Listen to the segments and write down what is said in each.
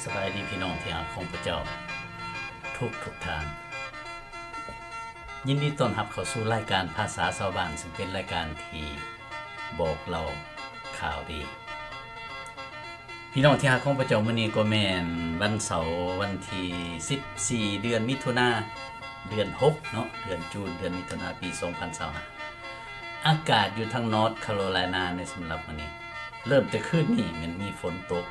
ສະບາຍດີພີ່ນ້ອງທີ່ຮັກຂອງພະເຈົ້າທຸກໆທ່ານ. ຍິນດີຕ້ອນຮັບເຂົ້າສູ່ລາຍການພາສາຊາວບ້ານ, ຊຶ່ງເປັນລາຍການທີ່ບອກເລົ່າຂ່າວດີ. ພີ່ນ້ອງທີ່ຮັກຂອງພະເຈົ້າ, ມື້ນີ້ກໍແມ່ນວັນເສົາ ວັນທີສິບສີ່ ເດືອນມິຖຸນາ ເດືອນຫົກເນາະ, ເດືອນຈູນ ເດືອນມິຖຸນາ ປີສອງພັນຊາວຫ້າ. ອາກາດຢູ່ທາງ North Carolina ໃນສຳລັບມື້ນີ້ ເລີ່ມແຕ່ຄືນນີ້ແມ່ນມີຝົນຕົກ.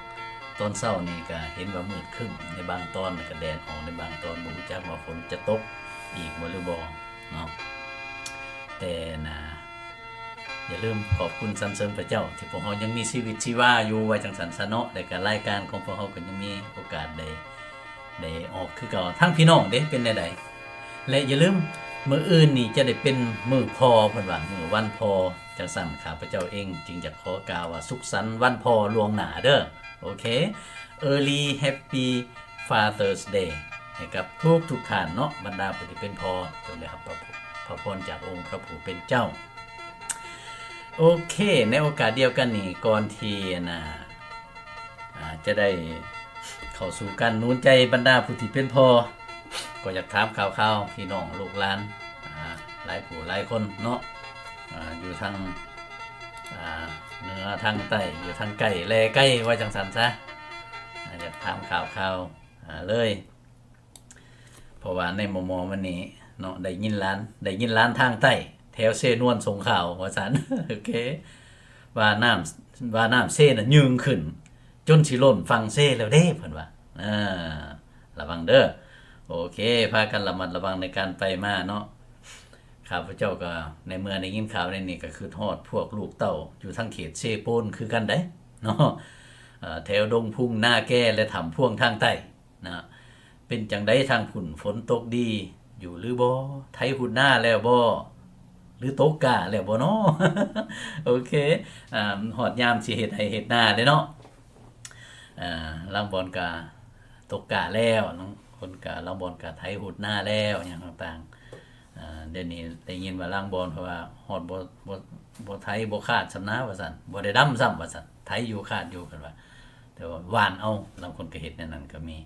ຕອນເຊົ້ານີ້ກະເຫັນວ່າມືດຄຶ້ມໃນບາງຕອນ ແລ້ວກະແດດອອກໃນບາງຕອນ, ບໍ່ຮູ້ຈັກວ່າຝົນຈະຕົກອີກບໍ່ຫຼືບໍ່ເນາະ. ແຕ່ນະ ຢ່າລືມຂອບຄຸນສັນເສີນພະເຈົ້າ ທີ່ພວກເຮົາຍັງມີຊີວິດຊີວາຢູ່, ວ່າຈັ່ງຊັ້ນຊະເນາະ. ແລ້ວກະລາຍການຂອງພວກເຮົາກໍຍັງມີໂອກາດໄດ້ ໄດ້ອອກຄືເກົ່າ. ທາງພີ່ນ້ອງເດ ເປັນແນວໃດ? ແລະ ຢ່າລືມ, ມື້ອື່ນນີ້ຈະໄດ້ເປັນມື້ພໍ່, ເພິ່ນວ່າມື້ວັນພໍ່. ຈັ່ງຊັ້ນ ຂ້າພະເຈົ້າເອງຈຶ່ງຢາກຂໍກ່າວວ່າ ສຸກສັນວັນພໍ່ລ່ວງໜ້າເດີ. ໂອເຄ Early Happy Father's Day ໃຫ້ກັບທຸກໆທ່ານເນາະ, ບັນດາຜູ້ທີ່ເປັນພໍ່ ຈົ່ງໄດ້ຮັບພະ ພະພອນຈາກອົງພະຜູ້ເປັນເຈົ້າ. ໂອເຄ ໃນໂອກາດດຽວກັນນີ້ ກ່ອນທີ່ ອັນນ່າ ອາ ຈະໄດ້ເຂົ້າສູ່ການໜູນໃຈບັນດາຜູ້ທີ່ເປັນພໍ່, ກໍຢາກຖາມຂ່າວໆ ພີ່ນ້ອງລູກຫຼານ ອາ ຫຼາຍຜູ້ຫຼາຍຄົນເນາະ, ອາ ຢູ່ທາງ ອາ ເໜືອທາງໃຕ້, ຢູ່ທາງໃກ້ແລໃກ້ ວ່າຈັ່ງຊັ້ນຊະ. ອາ ຢາກຖາມຂ່າວໆ ອາ ເລີຍ ເພາະວ່າໃນມໍ່ໆມານີ້ເນາະ ໄດ້ຍິນຫຼານ ໄດ້ຍິນຫຼານທາງໃຕ້ ແຖວເຊນວນສົ່ງຂ່າວວ່າຊັ້ນ ໂອເຄ ວ່ານ້ຳ ວ່ານ້ຳເຊນະຍື່ງຂຶ້ນຈົນຊິລົ້ນຝັ່ງເຊແລ້ວເດ້ ເພິ່ນວ່າ. ເອີ ລະວັງເດີ. ໂອເຄ ພາກັນລະມັດລະວັງໃນການໄປມາເນາະ. ຂ້າພະເຈົ້າກໍ ໃນເມື່ອໄດ້ຍິນຂ່າວແນວນີ້ ກໍຄິດຮອດພວກລູກເຕົ້າຢູ່ທາງເຂດເຊໂປນຄືກັນໄດ໋ເນາະ, ເອີ ແຖວດົງພຸງນາແກ ແລະ ຖ້ຳພວງທາງໃຕ້. ນະ ເປັນຈັ່ງໃດທາງພຸ້ນ ຝົນຕົກດີຢູ່ຫຼືບໍ່? ໄຖຮຸດນາແລ້ວບໍ່ ຫຼືຕົກກ້າແລ້ວບໍ່ນໍ? ໂອເຄ ອາ ຮອດຍາມຊິເຮັດໄຮ່ເຮັດນາແລ້ວເນາະ. ອາ ລາງບ່ອນກະຕົກກ້າແລ້ວເນາະ, ຄົນກະ ລາງບ່ອນກະໄຖຮຸດນາແລ້ວ ຫຍັງຕ່າງໆ. ອາ ດຽວນີ້ໄດ້ຍິນວ່າລາງບ່ອນ ເພາະວ່າຮອດບໍ່ ບໍ່ ບໍ່ໄຖບໍ່ຄາດຊ້ຳນາວ່າຊັ້ນ, ບໍ່ໄດ້ດຳຊ້ຳວ່າຊັ້ນ, ໄຖຢູ່ຄາດຢູ່ ເພິ່ນວ່າ. ແຕ່ວ່າຫວ່ານເອົາ, ລາງຄົນກໍເຮັດແນວນັ້ນກໍມີ.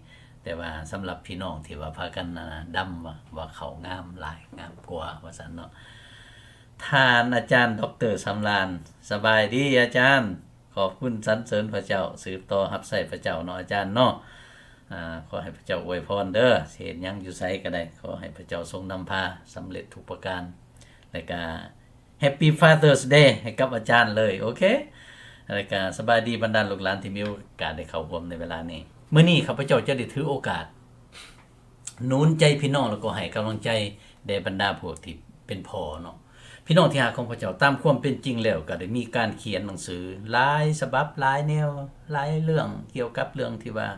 ແຕ່ວ່າສຳລັບພີ່ນ້ອງທີ່ວ່າພາກັນ ອາ ດຳ ວ່າ ວ່າເຂົ້າງາມຫຼາຍ ງາມກວ່າວ່າຊັ້ນເນາະ. ທ່ານອາຈານ ດອກເຕີ ສຳລານ, ສະບາຍດີອາຈານ. ຂອບຄຸນສັນເສີນພະເຈົ້າ, ສືບຕໍ່ຮັບໃຊ້ພະເຈົ້າເນາະອາຈານເນາະ. ອາ ຂໍໃຫ້ພະເຈົ້າອວຍພອນເດີ, ຊິເຮັດຫຍັງຢູ່ໃສກໍໄດ້ ຂໍໃຫ້ພະເຈົ້າຊົງນຳພາສຳເລັດທຸກປະການ. ແລ້ວກະ Happy Father's Day ໃຫ້ກັບອາຈານເລີຍ. ໂອເຄ ແລ້ວກະສະບາຍດີບັນດາລູກຫຼານທີ່ມີໂອກາດໄດ້ເຂົ້າຮ່ວມໃນເວລານີ້. ມື້ນີ້ຂ້າພະເຈົ້າຈະໄດ້ຖືໂອກາດໜູນໃຈພີ່ນ້ອງ ແລ້ວກໍໃຫ້ກຳລັງໃຈແດ່ບັນດາພວກທີ່ເປັນພໍ່ເນາະ. ພີ່ນ້ອງທີ່ຮັກຂອງພະເຈົ້າ, ຕາມຄວາມເປັນຈິງແລ້ວກໍໄດ້ມີການຂຽນໜັງສືຫຼາຍສະບັບ, ຫຼາຍແນວ, ຫຼາຍເລື່ອງ ກ່ຽວກັບເລື່ອງທີ່ວ່າ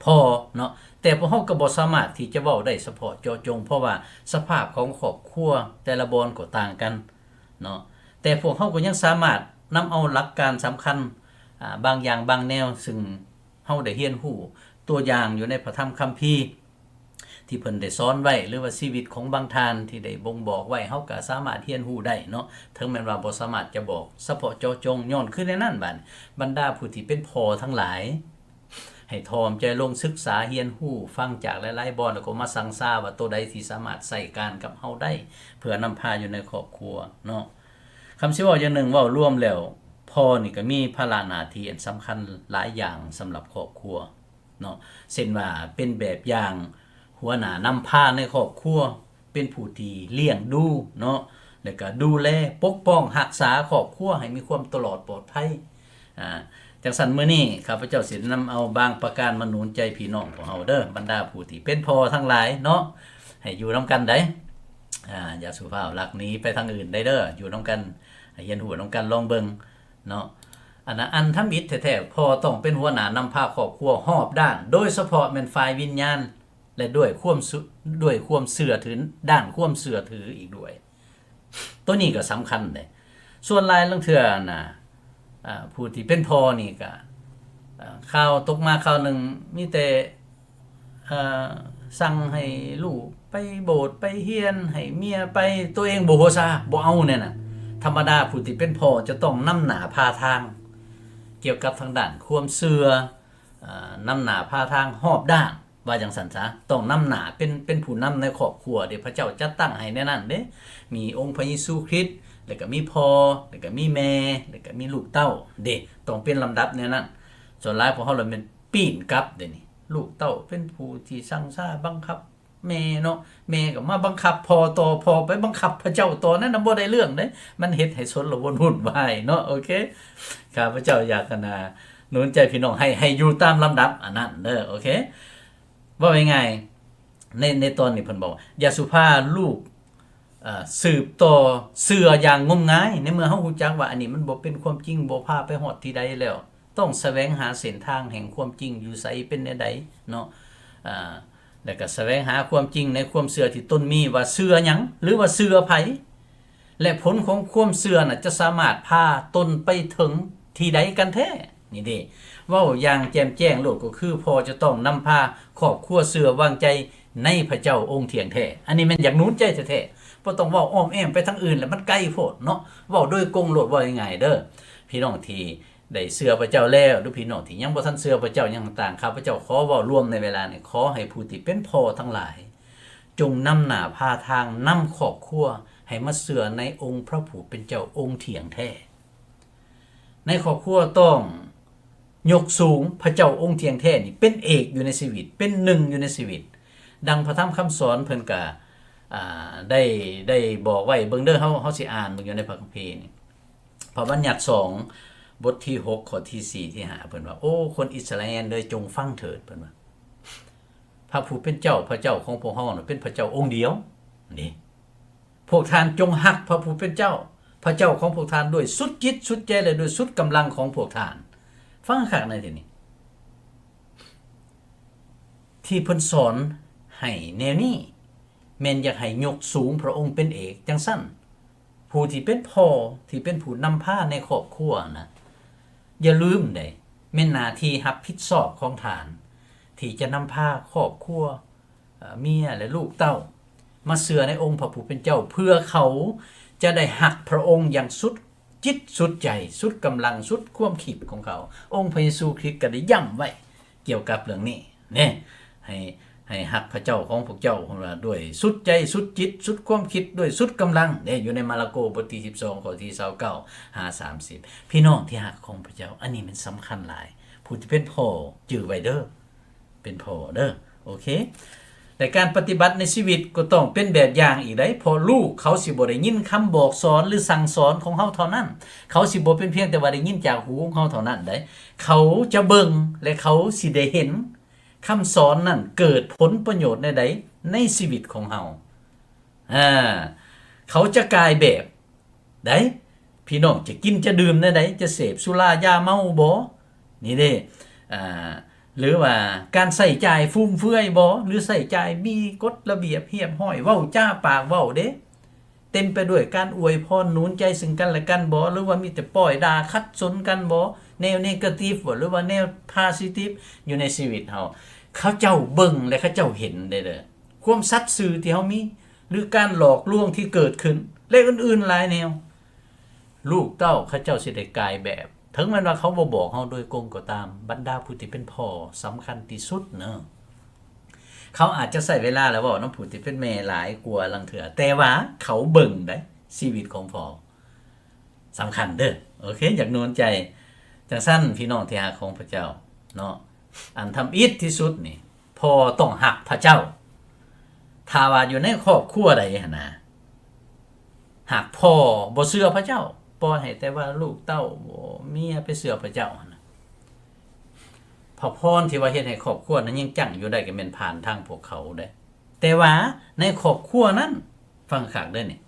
ພໍ່ເນາະ, ແຕ່ພວກເຮົາກໍບໍ່ສາມາດທີ່ຈະເວົ້າໄດ້ສະເພາະເຈາະຈົງ ເພາະວ່າສະພາບຂອງຄອບຄົວແຕ່ລະບ່ອນກໍຕ່າງກັນເນາະ. ແຕ່ພວກເຮົາກໍຍັງສາມາດນຳເອົາຫຼັກການສຳຄັນ ອາ ບາງຢ່າງບາງແນວ ຊຶ່ງເຮົາໄດ້ຮຽນຮູ້ ຕົວຢ່າງຢູ່ໃນພະທຳຄຳພີ ທີ່ເພິ່ນໄດ້ສອນໄວ້ ຫຼືວ່າຊີວິດຂອງບາງທ່ານທີ່ໄດ້ບົ່ງບອກໄວ້ ເຮົາກໍສາມາດຮຽນຮູ້ໄດ້ເນາະ. ເຖິງແມ່ນວ່າບໍ່ສາມາດຈະບອກສະເພາະເຈາະຈົງ, ຍ້ອນຄືແນວນັ້ນ ບາດບັນດາຜູ້ທີ່ເປັນພໍ່ທັງຫຼາຍ ໃຫ້ຖ່ອມໃຈລົງສຶກສາຮຽນຮູ້, ຟັງຈາກຫຼາຍໆບ່ອນ ແລ້ວກໍມາຊັ່ງຊາວ່າໂຕໃດທີ່ສາມາດໃຊ້ການກັບເຮົາໄດ້ ເພື່ອນຳພາຢູ່ໃນຄອບຄົວເນາະ. ຄຳຊິເວົ້າຢ່າງໜຶ່ງ, ເວົ້າລວມແລ້ວ ພໍ່ນີ້ກໍມີພາລະໜ້າທີ່ອັນສຳຄັນຫຼາຍຢ່າງສຳລັບຄອບຄົວເນາະ, ເຊັ່ນວ່າເປັນແບບຢ່າງ ຫົວໜ້ານຳພາໃນຄອບຄົວ, ເປັນຜູ້ທີ່ລ້ຽງດູເນາະ ແລ້ວກະດູແລ ປົກປ້ອງຮັກສາຄອບຄົວໃຫ້ມີຄວາມຕະຫຼອດປອດໄພ. ອາ ຈັ່ງຊັ້ນ ມື້ນີ້ຂ້າພະເຈົ້າຊິນຳເອົາບາງປະການມາໜູນໃຈພີ່ນ້ອງພວກເຮົາເດີ, ບັນດາຜູ້ທີ່ເປັນພໍ່ທັງຫຼາຍເນາະ, ໃຫ້ຢູ່ນຳກັນໄດ໋. ອາ ຢ່າສູ່ຟ້າວລັກໜີໄປທາງອື່ນໄດ໋ເດີ, ຢູ່ນຳກັນ, ຮຽນຮູ້ນຳກັນ, ລອງເບິ່ງເນາະ. ອັນນະ ອັນທຳອິດແທ້ໆ ພໍ່ຕ້ອງເປັນຫົວໜ້ານຳພາຄອບຄົວຮອບດ້ານ, ໂດຍສະເພາະແມ່ນຝ່າຍວິນຍານ ແລະ ດ້ວຍຄວາມເຊື່ອ ດ້ວຍຄວາມເຊື່ອຖື, ດ້ານຄວາມເຊື່ອຖືອີກດ້ວຍ. ໂຕນີ້ກໍສຳຄັນເດ້. ສ່ວນຫຼາຍລາງເທື່ອນະ ອາ ຜູ້ທີ່ເປັນພໍ່ນີ້ກໍ ອາ ຂ່າວຕົກມາຂ່າວໜຶ່ງ ມີແຕ່ ເອີ ສັ່ງໃຫ້ລູກໄປໂບດໄປຮຽນ, ໃຫ້ເມຍໄປ, ໂຕເອງບໍ່ຫົວຊາ, ບໍ່ເອົາແນວນັ້ນ. ທຳມະດາຜູ້ທີ່ເປັນພໍ່ຈະຕ້ອງນຳໜ້າພາທາງ ກ່ຽວກັບທາງດ້ານຄວາມເຊື່ອ, ນຳໜ້າພາທາງຮອບດ້ານ ວ່າຈັ່ງຊັ້ນຊະ. ຕ້ອງນຳໜ້າ ເປັນ ເປັນຜູ້ນຳໃນຄອບຄົວເດ້. ພະເຈົ້າຈັດຕັ້ງໃຫ້ແນວນັ້ນເດ້. ມີອົງພະເຢຊູຄຣິດ ແລ້ວກໍມີພໍ່ ແລ້ວກໍມີແມ່ ແລ້ວກໍມີລູກເຕົ້າເດ້. ຕ້ອງເປັນລຳດັບແນວນັ້ນ. ສ່ວນຫຼາຍພວກເຮົາລະແມ່ນປີ້ນກັບເດ້ນີ້. ລູກເຕົ້າເປັນຜູ້ທີ່ຊັງຊາບັງຄັບ ແມ່ເນາະ ແມ່ກໍມາບັງຄັບພໍ່ຕໍ່ ພໍ່ໄປບັງຄັບພະເຈົ້າຕໍ່ ນັ້ນນະບໍ່ໄດ້ເລື່ອງເດ້. ມັນເຮັດໃຫ້ຊົນລະວົນວຸ່ນວາຍເນາະ. ໂອເຄ ຂ້າພະເຈົ້າຢາກ ອັນນ່າ ໜູນໃຈພີ່ນ້ອງໃຫ້ ໃຫ້ຢູ່ຕາມລຳດັບອັນນັ້ນເດີ. ໂອເຄ ເວົ້າງ່າຍໆ ໃນ ໃນຕອນນີ້ເພິ່ນບອກວ່າ ຢ່າສູ່ພາລູກ ເອີ ສືບຕໍ່ເຊື່ອຢ່າງງົມງາຍ. ໃນເມື່ອເຮົາຮູ້ຈັກວ່າອັນນີ້ມັນບໍ່ເປັນຄວາມຈິງ ບໍ່ພາໄປຮອດທີ່ໃດແລ້ວ ຕ້ອງສະແຫວງຫາເສັ້ນທາງແຫ່ງຄວາມຈິງຢູ່ໃສ ເປັນແນວໃດເນາະ. ອາ ແລ້ວກໍສະແຫວງຫາຄວາມຈິງໃນຄວາມເຊື່ອທີ່ຕົນມີ ວ່າເຊື່ອຫຍັງ ຫຼືວ່າເຊື່ອໃຜ ແລະ ຜົນຂອງຄວາມເຊື່ອນະຈະສາມາດພາຕົນໄປເຖິງທີ່ໃດກັນແທ້. ນີ້ເດ້ ເວົ້າຢ່າງແຈ່ມແຈ້ງໂລດ ກໍຄືພໍ່ຈະຕ້ອງນຳພາຄອບຄົວເຊື່ອວາງໃຈໃນພະເຈົ້າອົງທ່ຽງແທ້. ອັນນີ້ແມ່ນຢາກໜູນໃຈແທ້ໆ ບໍ່ຕ້ອງເວົ້າອ້ອມແອ້ມໄປທາງອື່ນ ແລ້ວມັນໄກໂພດເນາະ. ເວົ້າໂດຍກົງໂລດ ເວົ້າງ່າຍໆເດີ ພີ່ນ້ອງທີ່ ໄດ້ເຊື່ອພະເຈົ້າແລ້ວ ຫຼື ພີ່ນ້ອງທີ່ຍັງບໍ່ທັນເຊື່ອພະເຈົ້າຫຍັງຕ່າງໆ ຂ້າພະເຈົ້າຂໍເວົ້າລວມໃນເວລານີ້ ຂໍໃຫ້ຜູ້ທີ່ເປັນພໍ່ທັງຫຼາຍ ຈົ່ງນຳໜ້າພາທາງນຳຄອບຄົວໃຫ້ມາເຊື່ອໃນອົງພະຜູ້ເປັນເຈົ້າອົງທ່ຽງແທ້. ໃນຄອບຄົວຕ້ອງຍົກສູງພະເຈົ້າອົງທ່ຽງແທ້ນີ້ເປັນເອກຢູ່ໃນຊີວິດ ເປັນໜຶ່ງຢູ່ໃນຊີວິດ. ດັ່ງພະທຳຄຳສອນເພິ່ນກະ ອາ ໄດ້ ໄດ້ບອກໄວ້ ເບິ່ງເດີ ເຮົາ ເຮົາຊິອ່ານເບິ່ງຢູ່ໃນພະຄຳພີນີ້. ພະບັນຍັດສອງ ບົດທີຫົກ ຂໍ້ທີສີ່ ທີຫ້າ ເພິ່ນວ່າ ໂອ້ ຄົນອິດສະຣາແອນເອີຍ ຈົ່ງຟັງເຖີດ ເພິ່ນວ່າ ພະຜູ້ເປັນເຈົ້າ ພະເຈົ້າຂອງພວກເຮົານະ ເປັນພະເຈົ້າອົງດຽວເດ້. ພວກທ່ານຈົ່ງຮັກພະຜູ້ເປັນເຈົ້າ ພະເຈົ້າຂອງພວກທ່ານດ້ວຍສຸດຈິດສຸດໃຈ ແລະ ດ້ວຍສຸດກຳລັງຂອງພວກທ່ານ. ຟັງຄັກໃນທີ່ນີ້ ທີ່ເພິ່ນສອນໃຫ້ແນວນີ້ ແມ່ນຢາກໃຫ້ຍົກສູງພະອົງເປັນເອກ. ຈັ່ງຊັ້ນ ຜູ້ທີ່ເປັນພໍ່ ທີ່ເປັນຜູ້ນຳພາໃນຄອບຄົວນະ ຢ່າລືມເດ້ ແມ່ນໜ້າທີ່ຮັບຜິດຊອບຂອງທ່ານ ທີ່ຈະນຳພາຄອບຄົວ ເອີ ເມຍ ແລະ ລູກເຕົ້າ ມາເຊື່ອໃນອົງພະຜູ້ເປັນເຈົ້າ ເພື່ອເຂົາຈະໄດ້ຮັກພະອົງຢ່າງສຸດຈິດສຸດໃຈ ສຸດກຳລັງ ສຸດຄວາມຄິດຂອງເຂົາ. ອົງພະເຢຊູຄຣິດກໍໄດ້ຢ້ຳໄວ້ ກ່ຽວກັບເລື່ອງນີ້ເດ້ ໃຫ້ ໃຫ້ຮັກພະເຈົ້າຂອງພວກເຈົ້າ ເພິ່ນວ່າ ດ້ວຍສຸດໃຈ ສຸດຈິດ ສຸດຄວາມຄິດ ດ້ວຍສຸດກຳລັງເດ້ ຢູ່ໃນມາລະໂກບົດທີສິບສອງ ຂໍ້ທີຊາວເກົ້າ ຫາ ສາມສິບ. ພີ່ນ້ອງທີ່ຮັກຂອງພະເຈົ້າ ອັນນີ້ແມ່ນສຳຄັນຫຼາຍ. ຜູ້ທີ່ເປັນພໍ່ຈື່ໄວ້ເດີ ເປັນພໍ່ເດີ ໂອເຄ. ແລະ ການປະຕິບັດໃນຊີວິດກໍຕ້ອງເປັນແບບຢ່າງອີກໃດ໋ ເພາະລູກເຂົາຊິບໍ່ໄດ້ຍິນຄຳບອກສອນ ຫຼື ສັ່ງສອນຂອງເຮົາເທົ່ານັ້ນ ເຂົາຊິບໍ່ເປັນພຽງແຕ່ວ່າໄດ້ຍິນຈາກຫູຂອງເຮົາເທົ່ານັ້ນໃດ໋ ເຂົາຈະເບິ່ງ ແລະ ເຂົາຊິໄດ້ເຫັນຄຳສອນນັ້ນເກີດຜົນປະໂຫຍດແນວໃດໃນຊີວິດຂອງເຮົາ. ອາ ເຂົາຈະກາຍແບບໃດ໋ ພີ່ນ້ອງ ຈະກິນຈະດື່ມແນວໃດ ຈະເສບສຸລາຢາເມົາບໍ່ ນີ້ເດ້ ອາ ຫຼືວ່າການໃຊ້ຈ່າຍຟຸມເຟືອຍບໍ່ ຫຼືໃຊ້ຈ່າຍມີກົດລະບຽບຮຽບຮ້ອຍ ເວົ້າຈາປາກເວົ້າເດ້ ເຕັມໄປດ້ວຍການອວຍພອນໜູນໃຈເຊິ່ງກັນແລະກັນບໍ່ ຫຼືວ່າມີແຕ່ປ້ອຍດ່າຂັດສົນກັນບໍ່ ແນວເນກາຕິບບໍ່ ຫຼືວ່າແນວໂພຊິຕິບ ຢູ່ໃນຊີວິດເຮົາ. ເຂົາເຈົ້າເບິ່ງ ແລະ ເຂົາເຈົ້າເຫັນເດ້ ເດີ ຄວາມສັດຊື່ທີ່ເຮົາມີ ຫຼື ການຫຼອກລວງທີ່ເກີດຂຶ້ນ ແລະ ອື່ນໆຫຼາຍແນວ. ລູກເຕົ້າເຂົາເຈົ້າຊິໄດ້ກາຍແບບ ເຖິງແມ່ນວ່າເຂົາບໍ່ບອກເຮົາໂດຍກົງກໍຕາມ. ບັນດາຜູ້ທີ່ເປັນພໍ່ສຳຄັນທີ່ສຸດເນີ ເຂົາອາດຈະໃຊ້ເວລາ ແລະ ເວົ້ານຳຜູ້ທີ່ເປັນແມ່ຫຼາຍກວ່າລາງເທື່ອ ແຕ່ວ່າເຂົາເບິ່ງໄດ໋ ຊີວິດຂອງພໍ່ສຳຄັນເດີ ໂອເຄ ຢາກໜູນໃຈ. ຈັ່ງຊັ້ນ ພີ່ນ້ອງທີ່ຮັກຂອງພະເຈົ້າເນາະ ອັນທຳອິດທີ່ສຸດນີ້ ພໍ່ຕ້ອງຮັກພະເຈົ້າ. ຖ້າວ່າຢູ່ໃນຄອບຄົວໃດຫັ້ນນະ ຫາກພໍ່ບໍ່ເຊື່ອພະເຈົ້າ ປ່ອຍໃຫ້ແຕ່ວ່າລູກເຕົ້າ ເມຍໄປເຊື່ອພະເຈົ້າຫັ້ນນະ ພະພອນທີ່ວ່າເຮັດໃຫ້ຄອບຄົວນັ້ນຍັງຈັ້ງຢູ່ໄດ້ ກໍແມ່ນຜ່ານທາງພວກເຂົາເດ້. ແຕ່ວ່າໃນຄອບຄົວນັ້ນ ຟັງຄັກເດີນີ້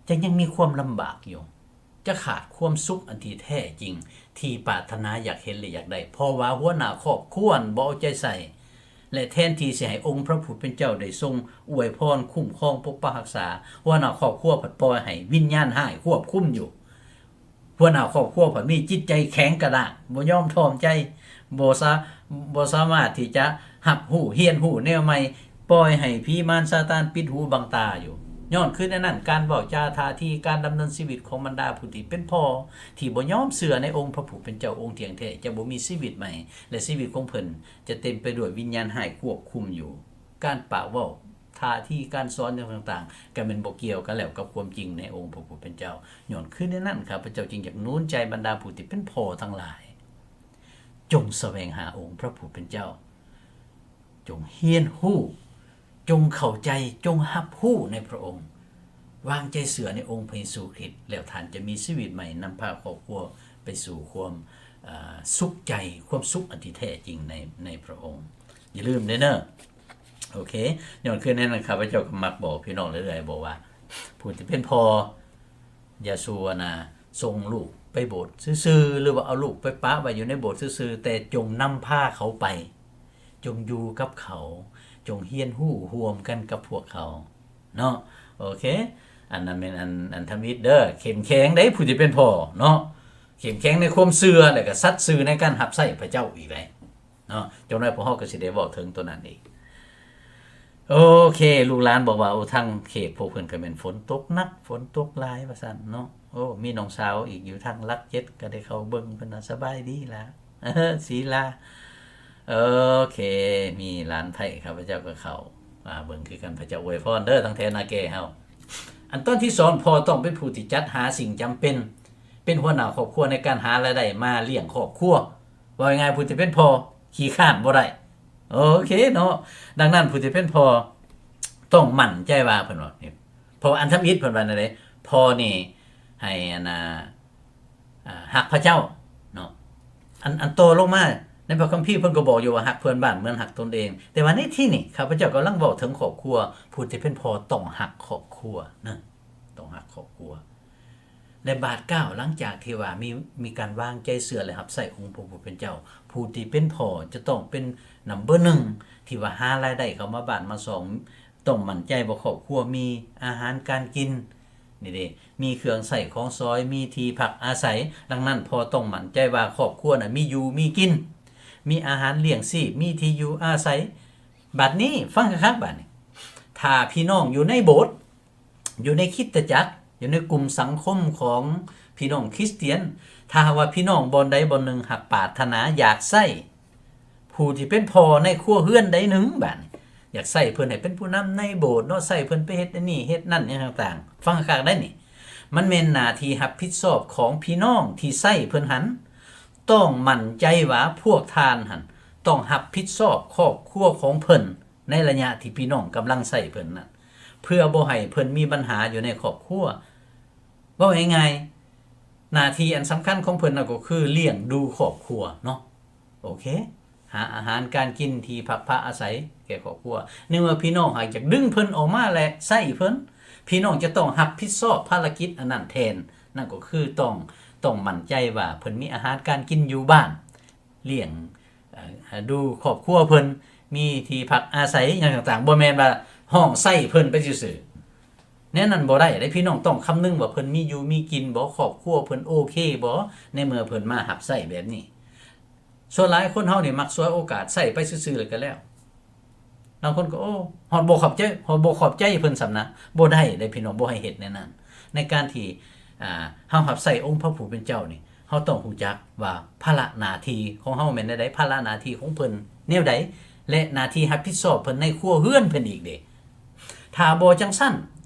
ຈະຍັງມີຄວາມລຳບາກຢູ່ ຈະຂາດຄວາມສຸກອັນທີ່ແທ້ຈິງ ທີ່ປາດຖະໜາຢາກເຫັນ ແລະ ຢາກໄດ້ ເພາະວ່າຫົວໜ້າຄອບຄົວນັ້ນບໍ່ເອົາໃຈໃສ່ ແລະ ແທນທີ່ຊິໃຫ້ອົງພະຜູ້ເປັນເຈົ້າໄດ້ຊົງອວຍພອນ ຄຸ້ມຄອງ ປົກປັກຮັກສາ ຫົວໜ້າຄອບຄົວພັດປ່ອຍໃຫ້ວິນຍານຮ້າຍຄວບຄຸມຢູ່. ຫົວໜ້າຄອບຄົວພັດມີຈິດໃຈແຂງກະດ້າງ ບໍ່ຍອມຖ່ອມໃຈ ບໍ່ສາ ບໍ່ສາມາດທີ່ຈະຮັບຮູ້ ຮຽນຮູ້ແນວໃໝ່ ປ່ອຍໃຫ້ຜີມານຊາຕານປິດຫູບັງຕາຢູ່. ຍ້ອນຄືແນວນັ້ນ, ການເວົ້າຈາ, ທ່າທີ, ການດຳເນີນຊີວິດຂອງບັນດາຜູ້ທີ່ເປັນພໍ່ທີ່ບໍ່ຍອມເຊື່ອໃນອົງພະຜູ້ເປັນເຈົ້າອົງທ່ຽງແທ້ ຈະບໍ່ມີຊີວິດໃໝ່ ແລະ ຊີວິດຂອງເພິ່ນຈະເຕັມໄປດ້ວຍວິນຍານຮ້າຍຄວບຄຸມຢູ່. ການປາກເວົ້າ, ທ່າທີ, ການສອນຫຍັງຕ່າງໆ ກໍແມ່ນບໍ່ກ່ຽວກັນແລ້ວກັບຄວາມຈິງໃນອົງພະຜູ້ເປັນເຈົ້າ. ຍ້ອນຄືແນວນັ້ນ, ຂ້າພະເຈົ້າຈຶ່ງຢາກໜູນໃຈບັນດາຜູ້ທີ່ເປັນພໍ່ທັງຫຼາຍ, ຈົ່ງສະແຫວງຫາອົງພະຜູ້ເປັນເຈົ້າ, ຈົ່ງຮຽນຮູ້, ຈົ່ງເຂົ້າໃຈ, ຈົ່ງຮັບຮູ້ໃນພະອົງ, ວາງໃຈເຊື່ອໃນອົງພະເຢຊູຄຣິດ, ແລ້ວທ່ານຈະມີຊີວິດໃໝ່, ນຳພາຄອບຄົວໄປສູ່ຄວາມ, ເອີ, ສຸກໃຈ, ຄວາມສຸກອັນທີ່ແທ້ຈິງໃນ, ໃນພະອົງ. ຢ່າລືມເດີເນີ. ໂອເຄ, ຍ້ອນຄືແນວນັ້ນ ຂ້າພະເຈົ້າກໍມັກບອກພີ່ນ້ອງເລື້ອຍໆ ບອກວ່າ ຜູ້ທີ່ເປັນພໍ່ ຢ່າສູ່ອັນນ່າ ສົ່ງລູກໄປໂບດຊື່ໆ ຫຼືວ່າເອົາລູກໄປປະໄວ້ຢູ່ໃນໂບດຊື່ໆ, ແຕ່ຈົ່ງນຳພາເຂົາໄປ, ຈົ່ງຢູ່ກັບເຂົາ, ຈົ່ງຮຽນຮູ້ຮ່ວມກັນກັບພວກເຂົາເນາະ. ໂອເຄ, ອັນນັ້ນແມ່ນອັນ, ອັນທຳອິດເດີ. ເຂັ້ມແຂງເດ້ ຜູ້ທີ່ເປັນພໍ່ເນາະ, ເຂັ້ມແຂງໃນຄວາມເຊື່ອ ແລ້ວກໍສັດຊື່ໃນການຮັບໃຊ້ພະເຈົ້າອີກໄດ໋. ເນາະ, ຈັກໜ້ອຍພວກເຮົາກໍຊິໄດ້ເວົ້າເຖິງຕົວນັ້ນອີກ. ໂອເຄ, ລູກຫຼານບອກວ່າ ໂອ້ ທາງເຂດພວກເພິ່ນກໍແມ່ນຝົນຕົກໜັກ, ຝົນຕົກຫຼາຍວ່າຊັ້ນເນາະ. ໂອ້ ມີນ້ອງສາວອີກຢູ່ທາງຫຼັກເຈັດ ກໍໄດ້ເຂົ້າເບິ່ງ, ເພິ່ນວ່າ ສະບາຍດີຫຼ້າ ເອີ ສີລາ. ໂອເຄ, ມີຫຼານໄທຂ້າພະເຈົ້າກໍເຂົ້າມາເບິ່ງຄືກັນ, ພະເຈົ້າອວຍພອນເດີ ທາງແຖວນາແກເຮົາ. ອັນຕອນທີສອງ, ພໍ່ຕ້ອງເປັນຜູ້ທີ່ຈັດຫາສິ່ງຈຳເປັນ, ເປັນຫົວໜ້າຄອບຄົວໃນການຫາລາຍໄດ້ມາລ້ຽງຄອບຄົວ. ເວົ້າງ່າຍໆ ຜູ້ທີ່ເປັນພໍ່ຂີ້ຄ້ານບໍ່ໄດ້. ໂອເຄເນາະ, ດັ່ງນັ້ນຜູ້ທີ່ເປັນພໍ່ຕ້ອງໝັ້ນໃຈວ່າ, ເພິ່ນວ່ານີ້, ເພາະວ່າອັນທຳອິດເພິ່ນວ່າແນວໃດ, ພໍ່ນີ້ໃຫ້ອັນນ່າ, ອ່າ, ຮັກພະເຈົ້າເນາະ. ອັນ, ອັນຕໍ່ລົງມາໃນພະຄຳພີເພິ່ນກໍບອກຢູ່ວ່າ ຮັກເພື່ອນບ້ານເໝືອນຮັກຕົນເອງ. ແຕ່ວ່າໃນທີ່ນີ້ ຂ້າພະເຈົ້າກຳລັງເວົ້າເຖິງຄອບຄົວ, ຜູ້ທີ່ເປັນພໍ່ຕ້ອງຮັກຄອບຄົວນະ, ຕ້ອງຮັກຄອບຄົວ. ແລະ ບາດກ້າວຫຼັງຈາກທີ່ວ່າມີ, ມີການວາງໃຈເຊື່ອ ແລະ ຮັບໃຊ້ອົງພະຜູ້ເປັນເຈົ້າ, ຜູ້ທີ່ເປັນພໍ່ຈະຕ້ອງເປັນນຳເບີໜຶ່ງ ທີ່ວ່າຫາລາຍໄດ້ເຂົ້າມາບ້ານມາຊ່ອງ, ຕ້ອງໝັ້ນໃຈວ່າຄອບຄົວມີອາຫານການກິນ, ນີ້ເດ້, ມີເຄື່ອງໃຊ້ຂອງສອຍ, ມີທີ່ພັກອາໄສ. ດັ່ງນັ້ນ ພໍ່ຕ້ອງໝັ້ນໃຈວ່າຄອບຄົວນັ້ນມີຢູ່ມີກິນ, ມີອາຫານລ້ຽງຊີບ, ມີທີ່ຢູ່ອາໄສ. ບາດນີ້ ຟັງຄັກໆ ບາດນີ້, ຖ້າພີ່ນ້ອງຢູ່ໃນໂບດ, ຢູ່ໃນຄຣິສຕະຈັກ, ຢູ່ໃນກຸ່ມສັງຄົມຂອງພີ່ນ້ອງຄຣິສຕຽນ, ຖ້າຫາກວ່າພີ່ນ້ອງບ່ອນໃດບ່ອນໜຶ່ງຫາກປາດຖະໜາຢາກໃຊ້ຜູ້ທີ່ເປັນພໍ່ໃນຄົວເຮືອນໃດໜຶ່ງ, ບາດນີ້ ຢາກໃຊ້ເພິ່ນໃຫ້ເປັນຜູ້ນຳໃນໂບດເນາະ, ໃຊ້ເພິ່ນໄປເຮັດອັນນີ້ເຮັດນັ້ນຫຍັງຕ່າງໆ, ຟັງຄັກໄດ໋ນີ້, ມັນແມ່ນໜ້າທີ່ຮັບຜິດຊອບຂອງພີ່ນ້ອງທີ່ໃຊ້ເພິ່ນຫັ້ນ. ຕ້ອງໝັ້ນໃຈວ່າພວກທ່ານຫັ້ນຕ້ອງຮັບຜິດຊອບຄອບຄົວຂອງເພິ່ນ ໃນໄລຍະທີ່ພີ່ນ້ອງກຳລັງໃຊ້ເພິ່ນນັ້ນ, ເພື່ອບໍ່ໃຫ້ເພິ່ນມີບັນຫາຢູ່ໃນຄອບຄົວ. ເວົ້າງ່າຍໆ, ໜ້າທີ່ອັນສຳຄັນຂອງເພິ່ນນັ້ນກໍຄືລ້ຽງດູຄອບຄົວເນາະ, ໂອເຄ, ຫາອາຫານການກິນ, ທີ່ພັກພາອາໄສແກ່ຄອບຄົວ. ໃນເມື່ອພີ່ນ້ອງຫາກຢາກດຶງເພິ່ນອອກມາ ແລະ ໃຊ້ເພິ່ນ, ພີ່ນ້ອງຈະຕ້ອງຮັບຜິດຊອບພາລະກິດອັນນັ້ນແທນ. ນັ້ນກໍຄືຕ້ອງ, ຕ້ອງໝັ້ນໃຈວ່າເພິ່ນມີອາຫານການກິນຢູ່ບ້ານ, ລ້ຽງ, ເອີ, ດູຄອບຄົວເພິ່ນ, ມີທີ່ພັກອາໄສຫຍັງຕ່າງໆ, ບໍ່ແມ່ນວ່າຮ້ອງໃສ່ເພິ່ນໄປຊື່ໆ. ແນວນັ້ນບໍ່ໄດ້ເດ້, ພີ່ນ້ອງຕ້ອງຄຳນຶງວ່າເພິ່ນມີຢູ່ມີກິນບໍ່, ຄອບຄົວເພິ່ນໂອເຄບໍ່, ໃນເມື່ອເພິ່ນມາຮັບໃຊ້ແບບນີ້. ສ່ວນຫຼາຍຄົນເຮົານີ້ມັກສວຍໂອກາດໃຊ້ໄປຊື່ໆ ແລ້ວກໍແລ້ວ. ບາງຄົນກໍ, ໂອ້, ຮອດບໍ່ຂອບໃຈ, ຮອດບໍ່ຂອບໃຈເພິ່ນຊ້ຳນະ. ບໍ່ໄດ້ເດ້ພີ່ນ້ອງ, ບໍ່ໃຫ້ເຮັດແນວນັ້ນ. ໃນການທີ່, ອ່າ, ເຮົາຮັບໃຊ້ອົງພະຜູ້ເປັນເຈົ້ານີ້, ເຮົາຕ້ອງຮູ້ຈັກວ່າພາລະໜ້າທີ່ຂອງເຮົາແມ່ນແນວໃດ, ພາລະໜ້າທີ່ຂອງເພິ່ນແນວໃດ ແລະ ໜ້າທີ່ຮັບຜິດຊອບເພິ່ນໃນຄົວເຮືອນເພິ່ນອີກເດ້. ຖ້າບໍ່ຈັ່ງຊັ້ນ,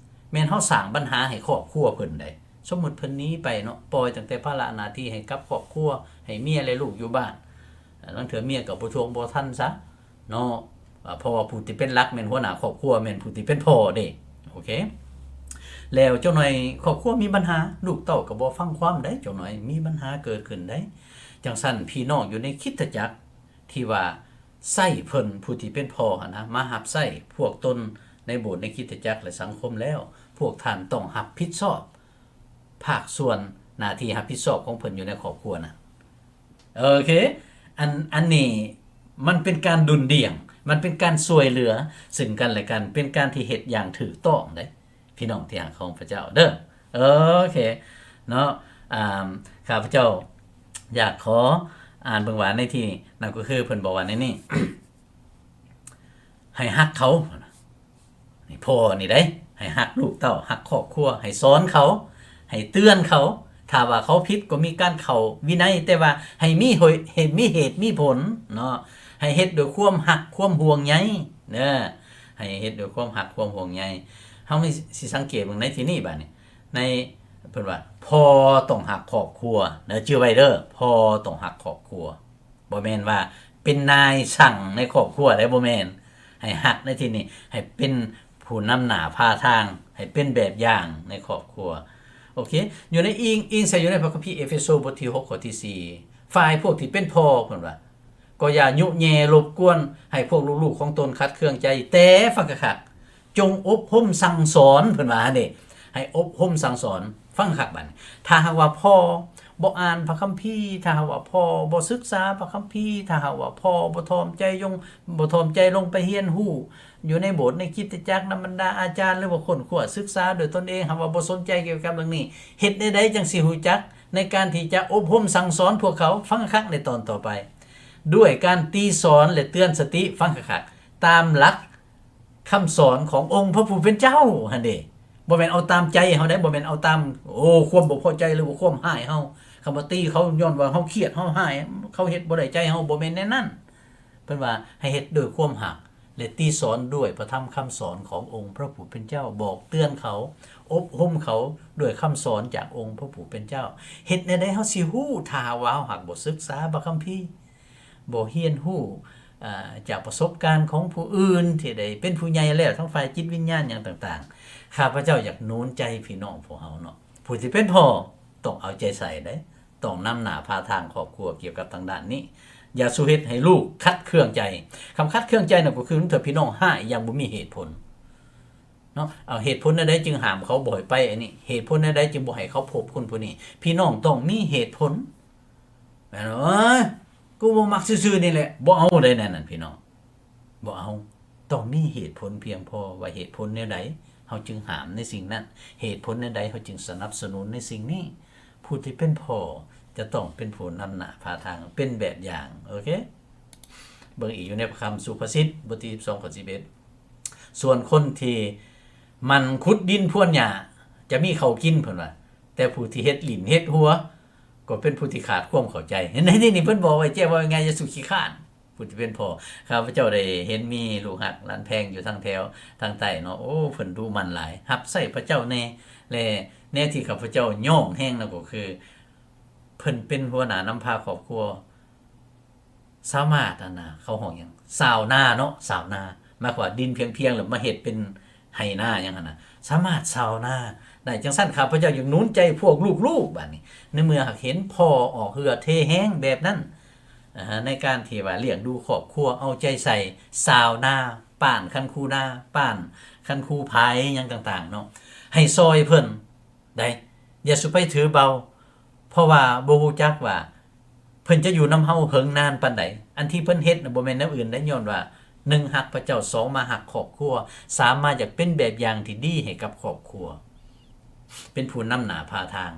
ແມ່ນເຮົາສ້າງບັນຫາໃຫ້ຄອບຄົວເພິ່ນໄດ໋. ສົມມຸດເພິ່ນໜີໄປເນາະ, ປ່ອຍຕັ້ງແຕ່ພາລະໜ້າທີ່ໃຫ້ກັບຄອບຄົວ, ໃຫ້ເມຍ ແລະ ລູກຢູ່ບ້ານ. ລາງເທື່ອເມຍກໍບໍ່ທວງບໍ່ທັນຊະເນາະ, ເພາະວ່າຜູ້ທີ່ເປັນຫຼັກແມ່ນຫົວໜ້າຄອບຄົວ, ແມ່ນຜູ້ທີ່ເປັນພໍ່ເດ້. ໂອເຄ, ແລ້ວຈັກໜ່ອຍຄອບຄົວມີບັນຫາ, ລູກເຕົ້າກໍບໍ່ຟັງຄວາມໃດ໋, ຈັກໜ່ອຍມີບັນຫາເກີດຂຶ້ນໄດ໋. ຈັ່ງຊັ້ນ ພີ່ນ້ອງຢູ່ໃນຄຣິສຕະຈັກທີ່ວ່າໃຊ້ເພິ່ນ, ຜູ້ທີ່ເປັນພໍ່ຫັ້ນນະ, ມາຮັບໃຊ້ພວກຕົນໃນໂບດ, ໃນຄຣິສຕະຈັກ ແລະ ສັງຄົມແລ້ວ, ພວກທ່ານຕ້ອງຮັບຜິດຊອບ ພາກສ່ວນໜ້າທີ່ຮັບຜິດຊອບຂອງເພິ່ນຢູ່ໃນຄອບຄົວນັ້ນ. ໂອເຄ, ອັນ, ອັນນີ້ມັນເປັນການດຸນດ່ຽງ, ມັນເປັນການຊ່ວຍເຫຼືອຊຶ່ງກັນແລະກັນ, ເປັນການທີ່ເຮັດຢ່າງຖືກຕ້ອງເດ້ ພີ່ນ້ອງທີ່ຮັກຂອງພະເຈົ້າເດີ. ໂອເຄເນາະ, ອາ, ຂ້າພະເຈົ້າຢາກຂໍອ່ານເບິ່ງວ່າໃນທີ່ນັ້ນກໍຄືເພິ່ນບອກວ່າໃນນີ້ ໃຫ້ຮັກເຂົາ. ນີ້ພໍ່ນີ້ເດ້, ໃຫ້ຮັກລູກເຕົ້າ ຮັກຄອບຄົວ ໃຫ້ສອນເຂົາ ໃຫ້ເຕືອນເຂົາ. ຖ້າວ່າເຂົາຜິດກໍມີການເຂົ້າວິໄນ, ແຕ່ວ່າໃຫ້ມີເຫດ ໃຫ້ມີເຫດມີຜົນເນາະ, ໃຫ້ເຮັດດ້ວຍຄວາມຮັກຄວາມຫ່ວງໃຍເດີ, ໃຫ້ເຮັດດ້ວຍຄວາມຮັກຄວາມຫ່ວງໃຍ. ເຮົາມີ ຊິສັງເກດເບິ່ງໃນທີ່ນີ້ບາດນີ້ ໃນ ເພິ່ນວ່າພໍ່ຕ້ອງຮັກຄອບຄົວເດີ, ຈື່ໄວ້ເດີ, ພໍ່ຕ້ອງຮັກຄອບຄົວ. ບໍ່ແມ່ນວ່າເປັນນາຍສັ່ງໃນຄອບຄົວເດ້, ບໍ່ແມ່ນ. ໃຫ້ຮັກໃນທີ່ນີ້ ໃຫ້ເປັນຜູ້ນຳໜ້າພາທາງ, ໃຫ້ເປັນແບບຢ່າງໃນຄອບຄົວ. ໂອເຄ, ຢູ່ໃນອີງ ອີງໃສ່ຢູ່ໃນພະຄຳພີເອເຟໂຊບົດທີຫົກ ຂໍ້ທີສີ່ ຝ່າຍພວກທີ່ເປັນພໍ່ ເພິ່ນວ່າ ກໍຢ່າຍຸແຍ່ລົບກວນໃຫ້ພວກລູກໆຂອງຕົນຂັດເຄືອງໃຈ, ແຕ່ຟັງຄັກໆ ຈົ່ງອົບຮົມສັ່ງສອນ ເພິ່ນວ່າຫັ້ນເດ, ໃຫ້ອົບຮົມສັ່ງສອນ. ຟັງຄັກບາດນີ້, ຖ້າຫາກວ່າພໍ່ບໍ່ອ່ານພະຄຳພີ, ຖ້າຫາກວ່າພໍ່ບໍ່ສຶກສາພະຄຳພີ, ຖ້າຫາກວ່າພໍ່ບໍ່ຖ່ອມໃຈລົງ ບໍ່ຖ່ອມໃຈລົງໄປຮຽນຮູ້ຢູ່ໃນໂບດໃນຄຣິສຕະຈັກນຳບັນດາອາຈານ ຫຼືວ່າຄົ້ນຄວ້າສຶກສາດ້ວຍຕົນເອງ, ຫາກວ່າບໍ່ສົນໃຈກ່ຽວກັບເລື່ອງນີ້, ເຮັດແນວໃດຈັ່ງຊິຮູ້ຈັກໃນການທີ່ຈະອົບຮົມສັ່ງສອນພວກເຂົາ? ຟັງຄັກໃນຕອນຕໍ່ໄປ, ດ້ວຍການຕີສອນ ແລະ ເຕືອນສະຕິ, ຟັງຄັກໆ, ຕາມຫຼັກ ຄຳສອນຂອງອົງພະຜູ້ເປັນເຈົ້າຫັ້ນເດ. ບໍ່ແມ່ນເອົາຕາມໃຈເຮົາໄດ໋, ບໍ່ແມ່ນເອົາຕາມ ໂອ້ ຄວາມບໍ່ພໍໃຈ ຫຼືວ່າຄວາມຮ້າຍເຮົາ. ຄຳວ່າຕີເຂົາຍ້ອນວ່າເຮົາຄຽດ ເຮົາຮ້າຍ ເຂົາເຮັດບໍ່ໄດ້ໃຈເຮົາ, ບໍ່ແມ່ນແນວນັ້ນ. ເພິ່ນວ່າໃຫ້ເຮັດດ້ວຍຄວາມຮັກ ແລະ ຕີສອນດ້ວຍພະທຳຄຳສອນຂອງອົງພະຜູ້ເປັນເຈົ້າ, ບອກເຕືອນເຂົາ, ອົບຮົມເຂົາດ້ວຍຄຳສອນຈາກອົງພະຜູ້ເປັນເຈົ້າ. ເຮັດແນວໃດເຮົາຊິຮູ້ ຖ້າຫາກວ່າເຮົາຫາກບໍ່ສຶກສາພະຄຳພີ? ບໍ່ຮຽນຮູ້ ອ່າ ຈາກປະສົບການຂອງຜູ້ອື່ນທີ່ໄດ້ເປັນຜູ້ໃຫຍ່ແລ້ວ ທັງຝ່າຍຈິດວິນຍານຫຍັງຕ່າງໆ. ຂ້າພະເຈົ້າຢາກໜູນໃຈພີ່ນ້ອງພວກເຮົາເນາະ, ຜູ້ທີ່ເປັນພໍ່ຕ້ອງເອົາໃຈໃສ່ເດ້, ຕ້ອງນຳໜ້າພາທາງຄອບຄົວກ່ຽວກັບທາງດ້ານນີ້. ຢ່າສູ່ເຮັດໃຫ້ລູກຂັດເຄືອງໃຈ. ຄຳຂັດເຄືອງໃຈນັ້ນກໍຄື ເທື່ອພີ່ນ້ອງຮ້າຍຢ່າງບໍ່ມີເຫດຜົນເນາະ, ເອົາເຫດຜົນແນວໃດຈຶ່ງຫ້າມເຂົາບໍ່ໃຫ້ໄປອັນນີ້? ເຫດຜົນແນວໃດຈຶ່ງບໍ່ໃຫ້ເຂົາພົບຄົນຜູ້ນີ້? ພີ່ນ້ອງຕ້ອງມີເຫດຜົນ. ແມ່ນ ເອີຍ ກູບໍ່ມັກຊື່ໆນີ້ແຫຼະ, ບໍ່ເອົາເດ້ແນວນັ້ນພີ່ນ້ອງ, ບໍ່ເອົາ. ຕ້ອງມີເຫດຜົນພຽງພໍວ່າເຫດຜົນແນວໃດເຮົາຈຶ່ງຫ້າມໃນສິ່ງນັ້ນ, ເຫດຜົນແນວໃດເຮົາຈຶ່ງສະໜັບສະໜູນໃນສິ່ງນີ້. ຜູ້ທີ່ເປັນພໍ່ຈະຕ້ອງເປັນຜູ້ນຳໜ້າພາທາງ, ເປັນແບບຢ່າງ. ໂອເຄ, ເບິ່ງອີກຢູ່ໃນພະຄຳສຸພາສິດ ບົດທີສິບສອງ ຂໍ້ສິບເອັດ, ສ່ວນຄົນທີ່ໝັ່ນຂຸດດິນພວນຫຍ້າຈະມີເຂົ້າກິນ, ເພິ່ນວ່າ, ແຕ່ຜູ້ທີ່ເຮັດຫຼິ້ນເຮັດຫົວ ກໍເປັນຜູ້ທີ່ຂາດຄວາມເຂົ້າໃຈ. ໃນທີ່ນີ້ເພິ່ນບອກໄວ້ແຈ້ງວ່າ ງ່າຍໆ ຢ່າສູ່ຂີ້ຄ້ານ ຜູ້ທີ່ເປັນພໍ່. ຂ້າພະເຈົ້າໄດ້ເຫັນມີລູກຮັກຫຼານແພງຢູ່ທາງແຖວທາງໃຕ້ເນາະ, ໂອ້ ເພິ່ນດຸໝັ່ນຫຼາຍ, ຮັບໃຊ້ພະເຈົ້າແດ່. ແລະ ແນວທີ່ຂ້າພະເຈົ້າຍ້ອງແຮງນັ້ນກໍຄື ເພິ່ນເປັນຫົວໜ້ານຳພາຄອບຄົວ, ສາມາດ ອັນນະ ເຂົາຮ້ອງຫຍັງ ຊາວນາເນາະ, ຊາວນາ ໝາຍຄວາມວ່າດິນພຽງໆ ແລ້ວມາເຮັດເປັນໄຮ່ນາຫຍັງຫັ້ນນະ, ສາມາດຊາວນາໄດ້. ຈັ່ງຊັ້ນ ຂ້າພະເຈົ້າຢາກໜູນໃຈພວກລູກໆ ບາດນີ້ ໃນເມື່ອຫາກເຫັນພໍ່ອອກເຫື່ອເທແຮງແບບນັ້ນ ອາ ໃນການທີ່ວ່າລ້ຽງດູຄອບຄົວ, ເອົາໃຈໃສ່ຊາວນາ, ປ້ານຄັນຄູນາ, ປ້ານຄັນຄູພາຍຫຍັງຕ່າງໆເນາະ, ໃຫ້ຊ່ອຍເພິ່ນ ໄດ້ ຢ່າສູ່ໄປຖືເບົາ, ເພາະວ່າບໍ່ຮູ້ຈັກວ່າເພິ່ນຈະຢູ່ນຳເຮົາເຫິງນານປານໃດ. ອັນທີ່ເພິ່ນເຮັດນະ ບໍ່ແມ່ນແນວອື່ນໃດ, ຍ້ອນວ່າ ໜຶ່ງ ຮັກພະເຈົ້າ, ສອງ ມາຮັກຄອບຄົວ, ສາມ ມາຢາກເປັນແບບຢ່າງທີ່ດີໃຫ້ກັບຄອບຄົວ, ເປັນຜູ້ນຳໜ້າພາທາງ.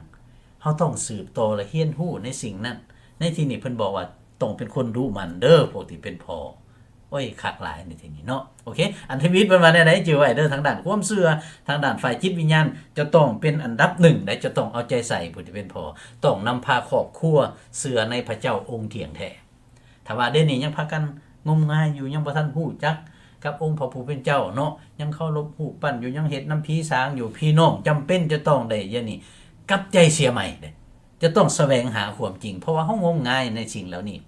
ເຮົາຕ້ອງສືບຕໍ່ ແລະ ຮຽນຮູ້ໃນສິ່ງນັ້ນ. ໃນທີ່ນີ້ເພິ່ນບອກວ່າ ຕ້ອງເປັນຄົນດຸໝັ່ນເດີ ພວກທີ່ເປັນພໍ່. ໂອ້ຍ ຄັກຫຼາຍໃນທີ່ນີ້ເນາະ. ໂອເຄ, ອັນທຳອິດເພິ່ນວ່າແນວໃດ? ຈື່ໄວ້ເດີ, ທາງດ້ານຄວາມເຊື່ອ, ທາງດ້ານຝ່າຍຈິດວິນຍານ ຈະຕ້ອງເປັນອັນດັບໜຶ່ງໃດ, ຈະຕ້ອງເອົາໃຈໃສ່ຜູ້ທີ່ເປັນພໍ່, ຕ້ອງນຳພາຄອບຄົວເຊື່ອໃນພະເຈົ້າອົງທ່ຽງແທ້. ຖ້າວ່າດຽວນີ້ຍັງພາກັນງົມງາຍຢູ່, ຍັງບໍ່ທັນຮູ້ຈັກກັບອົງພະຜູ້ເປັນເຈົ້າເນາະ, ຍັງເຄົາລົບຮູບປັ້ນຢູ່, ຍັງເຮັດນຳຜີສາງຢູ່, ພີ່ນ້ອງຈຳເປັນຈະຕ້ອງໄດ້ ດຽວນີ້ກັບໃຈເສຍໃໝ່ເດ້, ຈະຕ້ອງສະແຫວງຫາຄວາມຈິງ, ເພາະວ່າເຮົາງົມງາຍໃນສິ່ງເຫຼົ່ານີ້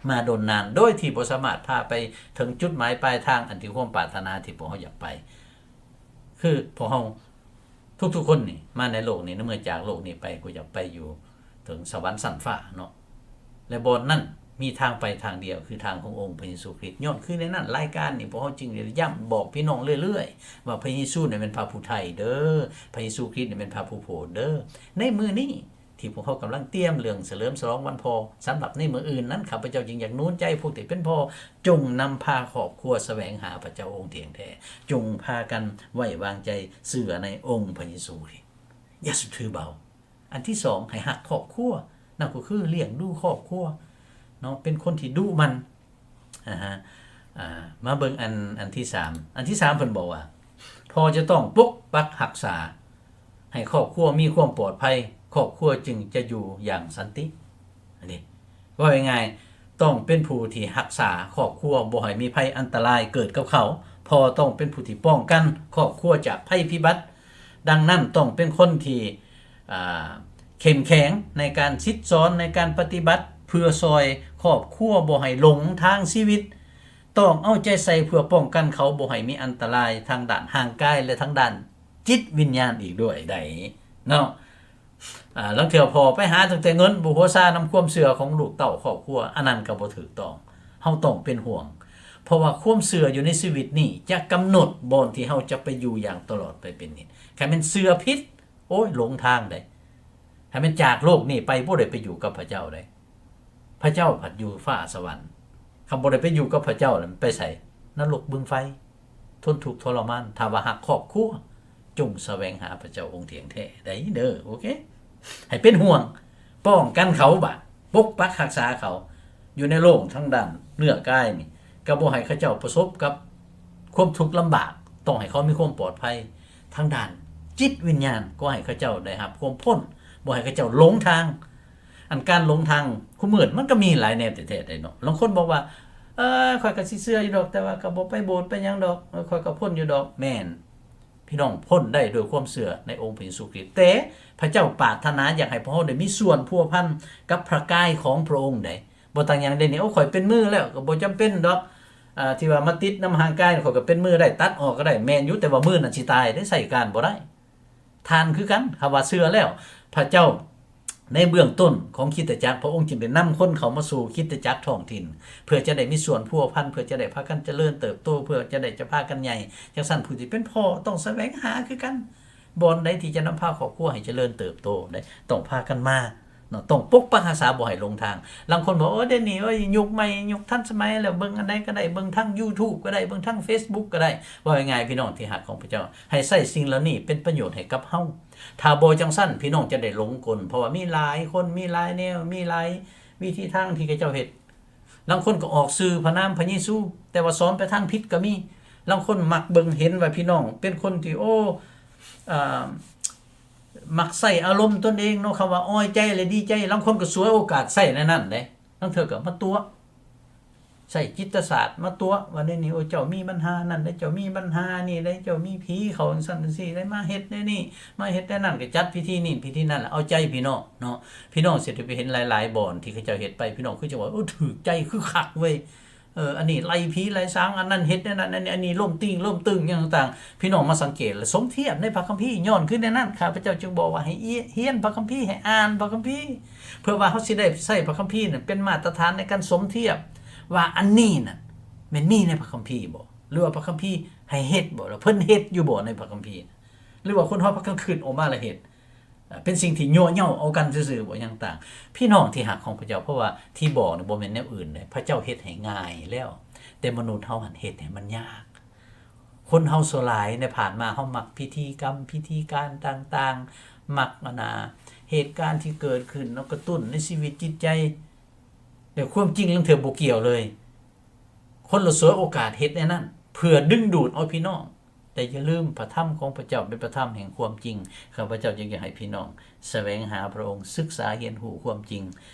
ມາດົນນານ ໂດຍທີ່ບໍ່ສາມາດພາໄປເຖິງຈຸດໝາຍປາຍທາງ ອັນທີ່ຄວາມປາດຖະໜາທີ່ພວກເຮົາຢາກໄປ. ຄືພວກເຮົາທຸກໆຄົນນີ້ມາໃນໂລກນີ້, ໃນເມື່ອຈາກໂລກນີ້ໄປ ກໍຢາກໄປຢູ່ເຖິງສະຫວັນຊັ້ນຟ້າເນາະ, ແລະ ບ່ອນນັ້ນມີທາງໄປທາງດຽວ ຄືທາງຂອງອົງພະເຢຊູຄຣິດ. ຍ້ອນຄືໃນນັ້ນ ລາຍການນີ້ ພວກເຮົາຈຶ່ງໄດ້ຢ້ຳບອກພີ່ນ້ອງເລື້ອຍໆວ່າ ພະເຢຊູນີ້ແມ່ນພະຜູ້ໄຖ່ເດີ, ພະເຢຊູຄຣິດນີ້ແມ່ນພະຜູ້ໂຜດເດີ. ໃນມື້ນີ້ ທີ່ພວກເຮົາກຳລັງຕຽມເລື່ອງສະເຫຼີມສະຫຼອງວັນພໍ່ ສຳລັບໃນມື້ອື່ນນັ້ນ, ຂ້າພະເຈົ້າຈຶ່ງຢາກໜູນໃຈພວກທີ່ເປັນພໍ່, ຈົ່ງນຳພາຄອບຄົວສະແຫວງຫາພະເຈົ້າອົງທ່ຽງແທ້, ຈົ່ງພາກັນໄວ້ວາງໃຈເຊື່ອໃນອົງພະເຢຊູຄຣິດ, ຢ່າສຸຖືເບົາ. ອັນທີສອງ, ໃຫ້ຮັກຄອບຄົວ, ນັ້ນກໍຄືລ້ຽງດູຄອບຄົວເນາະ, ເປັນຄົນທີ່ດຸໝັ່ນ. ອາຮະ ອາ ມາເບິ່ງອັນ ອັນທີສາມ. ອັນທີສາມເພິ່ນບອກວ່າ ພໍ່ຈະຕ້ອງປົກປັກຮັກສາໃຫ້ຄອບຄົວມີຄວາມປອດໄພ, ຄອບຄົວຈຶ່ງຈະຢູ່ຢ່າງສັນຕິ. ອັນນີ້ເວົ້າງ່າຍໆ ຕ້ອງເປັນຜູ້ທີ່ຮັກສາຄອບຄົວບໍ່ໃຫ້ມີໄພອັນຕະລາຍເກີດກັບເຂົາ. ພໍ່ຕ້ອງເປັນຜູ້ທີ່ປ້ອງກັນຄອບຄົວຈາກໄພພິບັດ. ດັ່ງນັ້ນຕ້ອງເປັນຄົນທີ່ ອ່າ ເຂັ້ມແຂງໃນການສິດສອນ, ໃນການປະຕິບັດ ເພື່ອຊ່ອຍຄອບຄົວບໍ່ໃຫ້ຫຼົງທາງຊີວິດ. ຕ້ອງເອົາໃຈໃສ່ເພື່ອປ້ອງກັນເຂົາບໍ່ໃຫ້ມີອັນຕະລາຍທາງດ້ານຮ່າງກາຍ ແລະ ທາງດ້ານຈິດວິນຍານອີກດ້ວຍໄດ໋ເນາະ. ອາ ລາງເທື່ອພໍ່ໄປຫາຕັ້ງແຕ່ເງິນ ບໍ່ຫົວຊານຳຄວາມເຊື່ອຂອງລູກເຕົ້າຄອບຄົວ, ອັນນັ້ນກໍບໍ່ຖືກຕ້ອງ. ເຮົາຕ້ອງເປັນຫ່ວງ ເພາະວ່າຄວາມເຊື່ອຢູ່ໃນຊີວິດນີ້ຈະກຳນົດບ່ອນທີ່ເຮົາຈະໄປຢູ່ຢ່າງຕະຫຼອດໄປເປັນນິດ. ຄັນແມ່ນເຊື່ອຜິດ ໂອ້ຍ ຫຼົງທາງໄດ໋. ຄັນແມ່ນຈາກໂລກນີ້ໄປ ບໍ່ໄດ້ໄປຢູ່ກັບພະເຈົ້າໄດ໋. ພະເຈົ້າພັດຢູ່ຟ້າສະຫວັນ. ຄັນບໍ່ໄດ້ໄປຢູ່ກັບພະເຈົ້າແລ້ວ ມັນໄປໃສ? ນະລົກບຶງໄຟ ທົນທຸກທໍລະມານ. ຖ້າວ່າຮັກຄອບຄົວ ຈົ່ງສະແຫວງຫາພະເຈົ້າອົງທ່ຽງແທ້ໄດ້ເດີ. ໂອເຄ ໃຫ້ເປັນຫ່ວງ ປ້ອງກັນເຂົາບາດ ປົກປັກຮັກສາເຂົາ ຢູ່ໃນໂລກທາງດ້ານເນື້ອກາຍນີ້ ກໍບໍ່ໃຫ້ເຂົາເຈົ້າປະສົບກັບຄວາມທຸກລຳບາກ. ຕ້ອງໃຫ້ເຂົາມີຄວາມປອດໄພທາງດ້ານຈິດວິນຍານ, ກໍໃຫ້ເຂົາເຈົ້າໄດ້ຮັບຄວາມພົ້ນ, ບໍ່ໃຫ້ເຂົາເຈົ້າຫຼົງທາງ. ອັນການຫຼົງທາງ ຄຸມື້ມັນກໍມີຫຼາຍແນວແທ້ໆເດເນາະ. ລາງຄົນບອກວ່າ ເອີ ຂ້ອຍກໍຊິເຊື່ອຢູ່ດອກ, ແຕ່ວ່າກໍບໍ່ໄປໂບດໄປຫຍັງດອກ, ເອີ ຂ້ອຍກໍພົ້ນຢູ່ດອກ. ແມ່ນ ພີ່ນ້ອງພົ້ນໄດ້ດ້ວຍຄວາມເຊື່ອໃນອົງພະເຢຊູຄຣິດ, ແຕ່ພະເຈົ້າປາດຖະໜາຢາກໃຫ້ພວກເຮົາໄດ້ມີສ່ວນພົວພັນກັບພະກາຍຂອງພະອົງໃດ໋. ບໍ່ຕ່າງຫຍັງເດນີ້, ໂອ້ ຂ້ອຍເປັນມືແລ້ວ ກໍບໍ່ຈຳເປັນດອກ ອາ ທີ່ວ່າມາຕິດນຳຮ່າງກາຍ, ຂ້ອຍກໍເປັນມືໄດ້, ຕັດອອກກໍໄດ້. ແມ່ນຢູ່, ແຕ່ວ່າມືນັ້ນຊິຕາຍເດ້, ໃຊ້ການບໍ່ໄດ້. ທ່ານຄືກັນ, ຖ້າວ່າເຊື່ອແລ້ວ ພະເຈົ້າ ໃນເບື້ອງຕົ້ນຂອງຄຣິສຕະຈັກ, ພະອົງຈຶ່ງໄດ້ນຳຄົນເຂົ້າມາສູ່ຄຣິສຕະຈັກທ້ອງຖິ່ນ ເພື່ອຈະໄດ້ມີສ່ວນພົວພັນ, ເພື່ອຈະໄດ້ພາກັນຈະເລີນເຕີບໂຕ, ເພື່ອຈະໄດ້ ຈະພາກັນໃຫຍ່. ຈັ່ງຊັ້ນ ຜູ້ທີ່ເປັນພໍ່ຕ້ອງສະແຫວງຫາຄືກັນ, ບ່ອນໃດທີ່ຈະນຳພາຄອບຄົວໃຫ້ຈະເລີນເຕີບໂຕໄດ້, ຕ້ອງພາກັນມາເນາະ, ຕ້ອງປົກປັກຮັກສາ ບໍ່ໃຫ້ຫຼົງທາງ. ລາງຄົນບອກ ໂອ້ ດຽວນີ້ ໂອ້ຍ ຍຸກໃໝ່ ຍຸກທັນສະໄໝແລ້ວ, ເບິ່ງອັນໃດກໍໄດ້, ເບິ່ງທາງ YouTube ກໍໄດ້, ເບິ່ງທາງ Facebook ກໍໄດ້. ເວົ້າງ່າຍໆ ພີ່ນ້ອງທີ່ຮັກຂອງພະເຈົ້າ, ໃຫ້ໃຊ້ສິ່ງເຫຼົ່ານີ້ເປັນປະໂຫຍດໃຫ້ກັບເຮົາ. ຖ້າບໍ່ຈັ່ງຊັ້ນ ພີ່ນ້ອງຈະໄດ້ຫຼົງກົນ, ເພາະວ່າມີຫຼາຍຄົນ ມີຫຼາຍແນວ ມີຫຼາຍວິທີທາງທີ່ເຂົາເຈົ້າເຮັດ. ລາງຄົນກໍອອກຊື່ພະນາມພະເຢຊູ ແຕ່ວ່າສອນໄປທາງຜິດກໍມີ. ລາງຄົນມັກເບິ່ງເຫັນວ່າພີ່ນ້ອງເປັນຄົນທີ່ ໂອ້ ອາ ມັກໃຊ້ອາລົມຕົນເອງເນາະ, ຄຳວ່າອອຍໃຈ ແລະ ດີໃຈ. ລາງຄົນກໍສວຍໂອກາດໃຊ້ໃນນັ້ນເດ້, ລາງເທື່ອກໍມາຕົວະ ໃຊ້ຈິດຕະສາດມາຕົວະວ່າ ນີ້ ໂອ້ ເຈົ້າມີບັນຫານັ້ນເດ້, ເຈົ້າມີບັນຫານີ້ເດ້, ເຈົ້າມີຜີເຂົ້າຈັ່ງຊັ້ນຈັ່ງຊີ້ເດ້, ມາເຮັດແນວນີ້ ມາເຮັດແນວນັ້ນ, ກໍຈັດພິທີນີ້ພິທີນັ້ນ ແລ້ວເອົາໃຈພີ່ນ້ອງເນາະ. ພີ່ນ້ອງຊິໄດ້ໄປເຫັນຫຼາຍໆບ່ອນທີ່ເຂົາເຈົ້າເຮັດໄປ, ພີ່ນ້ອງຄືຈະວ່າ ໂອ້ ຖືກໃຈ ຄືຄັກເວີ້ຍ, ເອີ ອັນນີ້ໄລ່ຜີໄລ່ສາງ, ອັນນັ້ນເຮັດແນວນັ້ນ, ອັນນີ້ ອັນນີ້ລົ້ມຕີງລົ້ມຕຶງຫຍັງຕ່າງໆ. ພີ່ນ້ອງມາສັງເກດ ແລະ ສົມທຽບໃນພະຄຳພີ. ຍ້ອນຄືແນວນັ້ນ ຂ້າພະເຈົ້າຈຶ່ງບອກວ່າໃຫ້ ອ- ຮຽນພະຄຳພີ, ໃຫ້ອ່ານພະຄຳພີ, ເພື່ອວ່າເຮົາຊິໄດ້ໃຊ້ພະຄຳພີນັ້ນເປັນມາດຕະຖານໃນການສົມທຽບວ່າ ອັນນີ້ນະ ແມ່ນມີໃນພະຄຳພີບໍ່ ຫຼືວ່າພະຄຳພີໃຫ້ເຮັດບໍ່ ແລ້ວເພິ່ນເຮັດຢູ່ບໍ່ໃນພະຄຳພີ, ຫຼືວ່າຄົນເຮົາພາກັນຄິດອອກມາແລ້ວເຮັດ. ເປັນສິ່ງທີ່ຍົວະເຍົາະເອົາກັນຊື່ໆ ບໍ່ຫຍັງຕ່າງ. ພີ່ນ້ອງທີ່ຮັກຂອງພະເຈົ້າ, ເພາະວ່າທີ່ບອກນີ້ບໍ່ແມ່ນແນວອື່ນເດ້, ພະເຈົ້າເຮັດໃຫ້ງ່າຍແລ້ວ, ແຕ່ມະນຸດເຮົາຫັ້ນເຮັດໃຫ້ມັນຍາກ. ຄົນເຮົາສ່ວນຫຼາຍໃນຜ່ານມາ ເຮົາມັກພິທີກຳ ພິທີການຕ່າງໆ, ມັກອັນນາ ເຫດການທີ່ເກີດຂຶ້ນເນາະ ກະຕຸ້ນໃນຊີວິດຈິດໃຈ, ແຕ່ຄວາມຈິງລາງເທື່ອບໍ່ກ່ຽວເລີຍ. ຄົນລະສວຍໂອກາດເຮັດແນວນັ້ນ ເພື່ອດຶງດູດເອົາພີ່ນ້ອງ. ແຕ່ຢ່າລືມ ພະທຳຂອງພະເຈົ້າເປັນພະທຳແຫ່ງຄວາມຈິງ. ຂ້າພະເຈົ້າຈຶ່ງຢາກໃຫ້ພີ່ນ້ອງສະແຫວງຫາພະອົງ, ສຶກສາຮຽນຮູ້ຄວາມຈິງ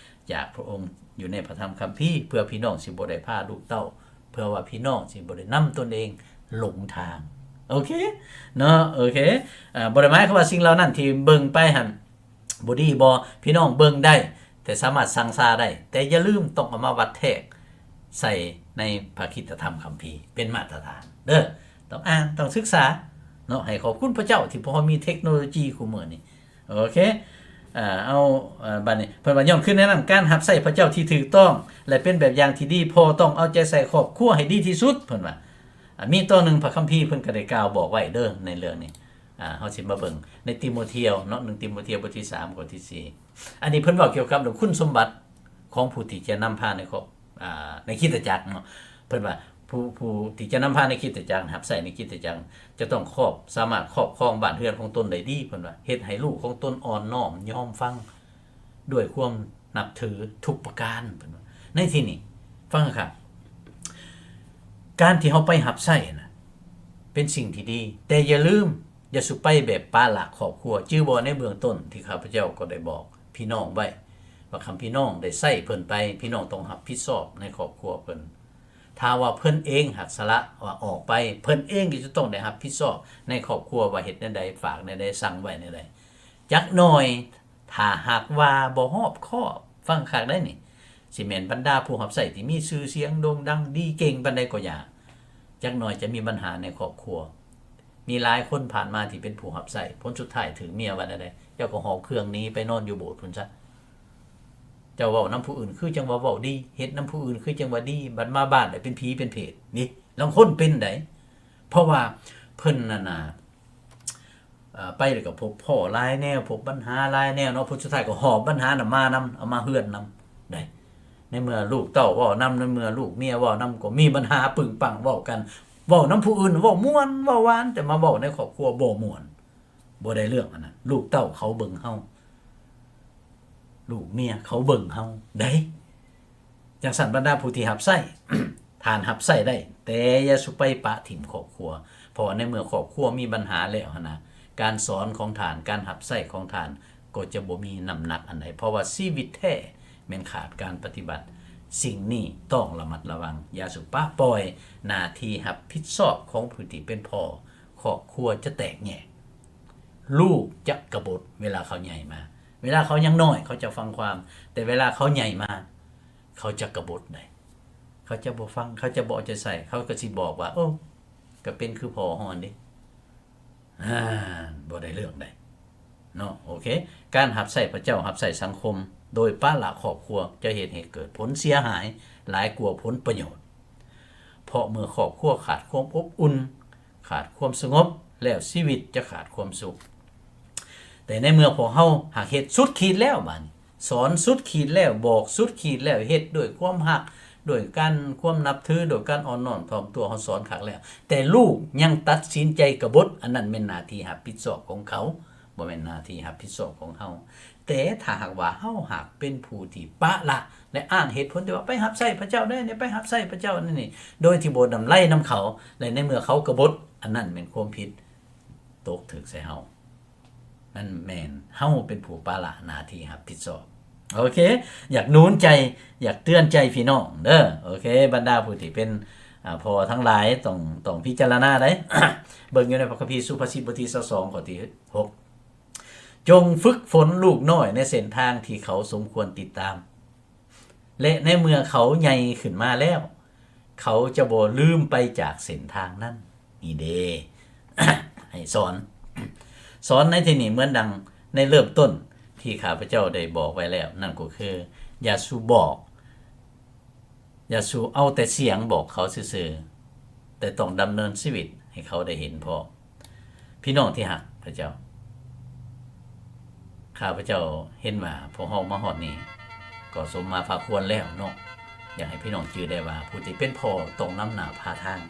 ຈາກພະອົງຢູ່ໃນພະທຳຄຳພີ, ເພື່ອພີ່ນ້ອງຊິບໍ່ໄດ້ພາລູກເຕົ້າ, ເພື່ອວ່າພີ່ນ້ອງຊິບໍ່ໄດ້ນຳຕົນເອງຫຼົງທາງ. ໂອເຄເນາະ, ໂອເຄ. ອາ ບໍ່ໄດ້ໝາຍຄວາມວ່າສິ່ງເຫຼົ່ານັ້ນທີ່ເບິ່ງໄປຫັ້ນ ບໍ່ດີບໍ່ ພີ່ນ້ອງເບິ່ງໄດ້ ແຕ່ສາມາດສັງຊາໄດ້, ແຕ່ຢ່າລືມຕ້ອງເອົາມາວັດແທກໃສ່ໃນພະຄຣິສຕະທຳຄຳພີ ເປັນມາດຕະຖານເດີ. ຕ້ອງອ່ານ ຕ້ອງສຶກສາເນາະ. ໃຫ້ຂອບຄຸນພະເຈົ້າທີ່ພວກເຮົາມີເທັກໂນໂລຈີຄູ່ມື້ນີ້. ໂອເຄ ເອົາ ເອົາ ບັດນີ້ເພິ່ນວ່າ ຍ້ອນຄືແນວນັ້ນ ການຮັບໃຊ້ພະເຈົ້າທີ່ຖືກຕ້ອງ ແລະ ເປັນແບບຢ່າງທີ່ດີ ພໍ່ຕ້ອງເອົາໃຈໃສ່ຄອບຄົວໃຫ້ດີທີ່ສຸດ ເພິ່ນວ່າ. ອາ ມີຕອນໜຶ່ງພະຄຳພີເພິ່ນກໍໄດ້ກ່າວບອກໄວ້ເດີໃນເລື່ອງນີ້. ອາ ເຮົາຊິມາເບິ່ງໃນຕີໂມທຽວເນາະ, ໜຶ່ງຕີໂມທຽວ ບົດທີສາມ ຂໍ້ທີສີ່. ອັນນີ້ເພິ່ນເວົ້າກ່ຽວກັບເລື່ອງຄຸນສົມບັດຂອງຜູ້ທີ່ຈະນຳພາໃນຄອບ ອາ ໃນຄຣິສຕະຈັກເນາະ. ເພິ່ນວ່າ ຜູ້ ຜູ້ທີ່ຈະນຳພາໃນຄຣິສຕະຈັກ ຮັບໃຊ້ໃນຄຣິສຕະຈັກ ຈະຕ້ອງຄອບ ສາມາດຄອບຄອງບ້ານເຮືອນຂອງຕົນໄດ້ດີ, ເພິ່ນວ່າ ເຮັດໃຫ້ລູກຂອງຕົນອ່ອນນ້ອມຍອມຟັງ ດ້ວຍຄວາມນັບຖືທຸກປະການ ເພິ່ນວ່າ. ໃນທີ່ນີ້ ຟັງຄັກໆ ການທີ່ເຮົາໄປຮັບໃຊ້ນະ ເປັນສິ່ງທີ່ດີ, ແຕ່ຢ່າລືມ, ຢ່າສູ່ໄປແບບປະລະຄອບຄົວ. ຈື່ບໍ່ ໃນເບື້ອງຕົ້ນທີ່ຂ້າພະເຈົ້າກໍໄດ້ບອກພີ່ນ້ອງໄວ້ວ່າ ຄັນພີ່ນ້ອງໄດ້ໃຊ້ເພິ່ນໄປ, ພີ່ນ້ອງຕ້ອງຮັບຜິດຊອບໃນຄອບຄົວເພິ່ນ. ຖ້າວ່າເພິ່ນເອງຫາກສະຫຼະວ່າອອກໄປ, ເພິ່ນເອງກໍຈະຕ້ອງໄດ້ຮັບຜິດຊອບໃນຄອບຄົວວ່າເຮັດແນວໃດ, ຝາກແນວໃດ, ສັ່ງໄວ້ແນວໃດ. ຈັກໜ່ອຍ ຖ້າຫາກວ່າບໍ່ຮອບຄອບ, ຟັງຄັກໄດ໋ນີ້, ຊິແມ່ນບັນດາຜູ້ຮັບໃຊ້ທີ່ມີຊື່ສຽງໂດ່ງດັງດີເກັ່ງປານໃດກໍຢ່າ, ຈັກໜ່ອຍຈະມີບັນຫາໃນຄອບຄົວ. ມີຫຼາຍຄົນຜ່ານມາທີ່ເປັນຜູ້ຮັບໃຊ້, ຜົນສຸດທ້າຍຖືກເມຍວ່າແນວໃດ? ເຈົ້າກໍຫອບເຄື່ອງໜີໄປນອນຢູ່ໂບດພຸ້ນຊະ. ເຈົ້າເວົ້ານຳຜູ້ອື່ນຄືຈັ່ງວ່າເວົ້າດີ, ເຮັດນຳຜູ້ອື່ນຄືຈັ່ງວ່າດີ, ບັດມາບ້ານແລ້ວເປັນຜີເປັນເຜດ. ນີ້ ລາງຄົນເປັນໄດ໋, ເພາະວ່າເພິ່ນນັ້ນນະ ເອີ ໄປແລ້ວກໍພົບພໍ້ຫຼາຍແນວ, ພົບບັນຫາຫຼາຍແນວເນາະ, ຜົນສຸດທ້າຍກໍຫອບບັນຫານັ້ນມານຳ, ເອົາມາເຮືອນນຳໄດ໋. ໃນເມື່ອລູກເຕົ້າເວົ້ານຳ, ໃນເມື່ອລູກເມຍເວົ້ານຳ, ກໍມີບັນຫາປຶ້ງປັ້ງເວົ້າກັນ, ເວົ້ານຳຜູ້ອື່ນເວົ້າມ່ວນເວົ້າຫວານ, ແຕ່ມາເວົ້າໃນຄອບຄົວບໍ່ມ່ວນ, ບໍ່ໄດ້ເລື່ອງ. ອັນນັ້ນ ລູກເຕົ້າເຂົາເບິ່ງເຮົາ, ລູກເມຍເຂົາເບິ່ງເຮົາໄດ໋. ຈັ່ງຊັ້ນ ບັນດາຜູ້ທີ່ຮັບໃຊ້, ທ່ານຮັບໃຊ້ໄດ້, ແຕ່ຢ່າສູ່ໄປປະຖິ້ມຄອບຄົວ, ເພາະວ່າໃນເມື່ອຄອບຄົວມີບັນຫາແລ້ວຫັ້ນນະ, ການສອນຂອງທ່ານ, ການຮັບໃຊ້ຂອງທ່ານ ກໍຈະບໍ່ມີນ້ຳໜັກອັນໃດ, ເພາະວ່າຊີວິດແທ້ແມ່ນຂາດການປະຕິບັດ. ສິ່ງນີ້ຕ້ອງລະມັດລະວັງ, ຢ່າສູ່ປະປ່ອຍໜ້າທີ່ຮັບຜິດຊອບຂອງຜູ້ທີ່ເປັນພໍ່, ຄອບຄົວຈະແຕກແຍກ, ລູກຈະກະບົດເວລາເຂົາໃຫຍ່ມາ. ເວລາເຂົາຍັງນ້ອຍ ເຂົາຈະຟັງຄວາມ, ແຕ່ເວລາເຂົາໃຫຍ່ມາ ເຂົາຈະກະບົດໄດ໋, ເຂົາຈະບໍ່ຟັງ, ເຂົາຈະບໍ່ເອົາໃຈໃສ່, ເຂົາກໍຊິບອກວ່າ ໂອ້ ກໍເປັນຄືພໍ່ເຮົາຫັ້ນເດ. ອ່າ ບໍ່ໄດ້ເລື່ອງໃດເນາະ. ໂອເຄ, ການຮັບໃຊ້ພະເຈົ້າ, ຮັບໃຊ້ສັງຄົມໂດຍປະລະຄອບຄົວ ຈະເຮັດໃຫ້ເກີດຜົນເສຍຫາຍຫຼາຍກວ່າຜົນປະໂຫຍດ, ເພາະເມື່ອຄອບຄົວຂາດຄວາມອົບອຸ່ນ, ຂາດຄວາມສະຫງົບ ແລ້ວຊີວິດຈະຂາດຄວາມສຸກ. ແຕ່ໃນເມື່ອພວກເຮົາຫາກເຮັດສຸດຂີດແລ້ວ, ບາດນີ້ສອນສຸດຂີດແລ້ວ, ບອກສຸດຂີດແລ້ວ, ເຮັດດ້ວຍຄວາມຮັກ, ດ້ວຍການ ຄວາມນັບຖື, ໂດຍການອ່ອນນ້ອມຖ່ອມຕົວ, ເຮົາສອນຄັກແລ້ວ, ແຕ່ລູກຍັງຕັດສິນໃຈກະບົດ, ອັນນັ້ນແມ່ນໜ້າທີ່ຮັບຜິດຊອບຂອງເຂົາ, ບໍ່ແມ່ນໜ້າທີ່ຮັບຜິດຊອບຂອງເຮົາ. ແຕ່ຖ້າຫາກວ່າເຮົາຫາກເປັນຜູ້ທີ່ປະລະ ແລະ ອ້າງເຫດຜົນທີ່ວ່າໄປຮັບໃຊ້ພະເຈົ້າແດ່ນີ້, ໄປຮັບໃຊ້ພະເຈົ້າແດ່ນີ້, ໂດຍທີ່ບໍ່ດຳໄລນຳເຂົາ, ແລະ ໃນເມື່ອເຂົາກະບົດ, ອັນນັ້ນແມ່ນຄວາມຜິດຕົກຖືກໃສ່ເຮົາ. ນັ້ນແມ່ນເຮົາເປັນຜູ້ປະລະໜ້າທີ່ຮັບຜິດຊອບ. ໂອເຄ, ຢາກໜູນໃຈ, ຢາກເຕືອນໃຈພີ່ນ້ອງເດີ. ໂອເຄ, ບັນດາຜູ້ທີ່ເປັນ ອາ ພໍ່ທັງຫຼາຍ ຕ້ອງ ຕ້ອງພິຈາລະນາໄດ໋. ເບິ່ງຢູ່ໃນພະຄຳພີສຸພາສິດ ບົດທີຊາວສອງ ຂໍ້ທີຫົກ, ຈົ່ງຝຶກຝົນລູກນ້ອຍໃນເສັ້ນທາງທີ່ເຂົາສົມຄວນຕິດຕາມ. ແລະ ໃນເມື່ອເຂົາໃຫຍ່ຂຶ້ນມາແລ້ວ, ເຂົາຈະບໍ່ລືມໄປຈາກເສັ້ນທາງນັ້ນ. ນີ້ເດ້ ໃຫ້ສອນ, ສອນໃນທີ່ນີ້ເໝືອນດັ່ງໃນເລີ່ມຕົ້ນທີ່ຂ້າພະເຈົ້າໄດ້ບອກໄວ້ແລ້ວ, ນັ້ນກໍຄື ຢ່າສູ່ບອກ, ຢ່າສູ່ເອົາແຕ່ສຽງບອກເຂົາຊື່ໆ, ແຕ່ຕ້ອງດຳເນີນຊີວິດໃຫ້ເຂົາໄດ້ເຫັນພ້ອມ. ພີ່ນ້ອງທີ່ຮັກພະເຈົ້າ, ຂ້າພະເຈົ້າເຫັນວ່າພວກເຮົາມາຮອດນີ້ກໍສົມມາພາຄວນແລ້ວເນາະ. ຢາກໃຫ້ພີ່ນ້ອງຈື່ໄດ້ວ່າ ຜູ້ທີ່ເປັນພໍ່ຕ້ອງນຳໜ້າພາທາງ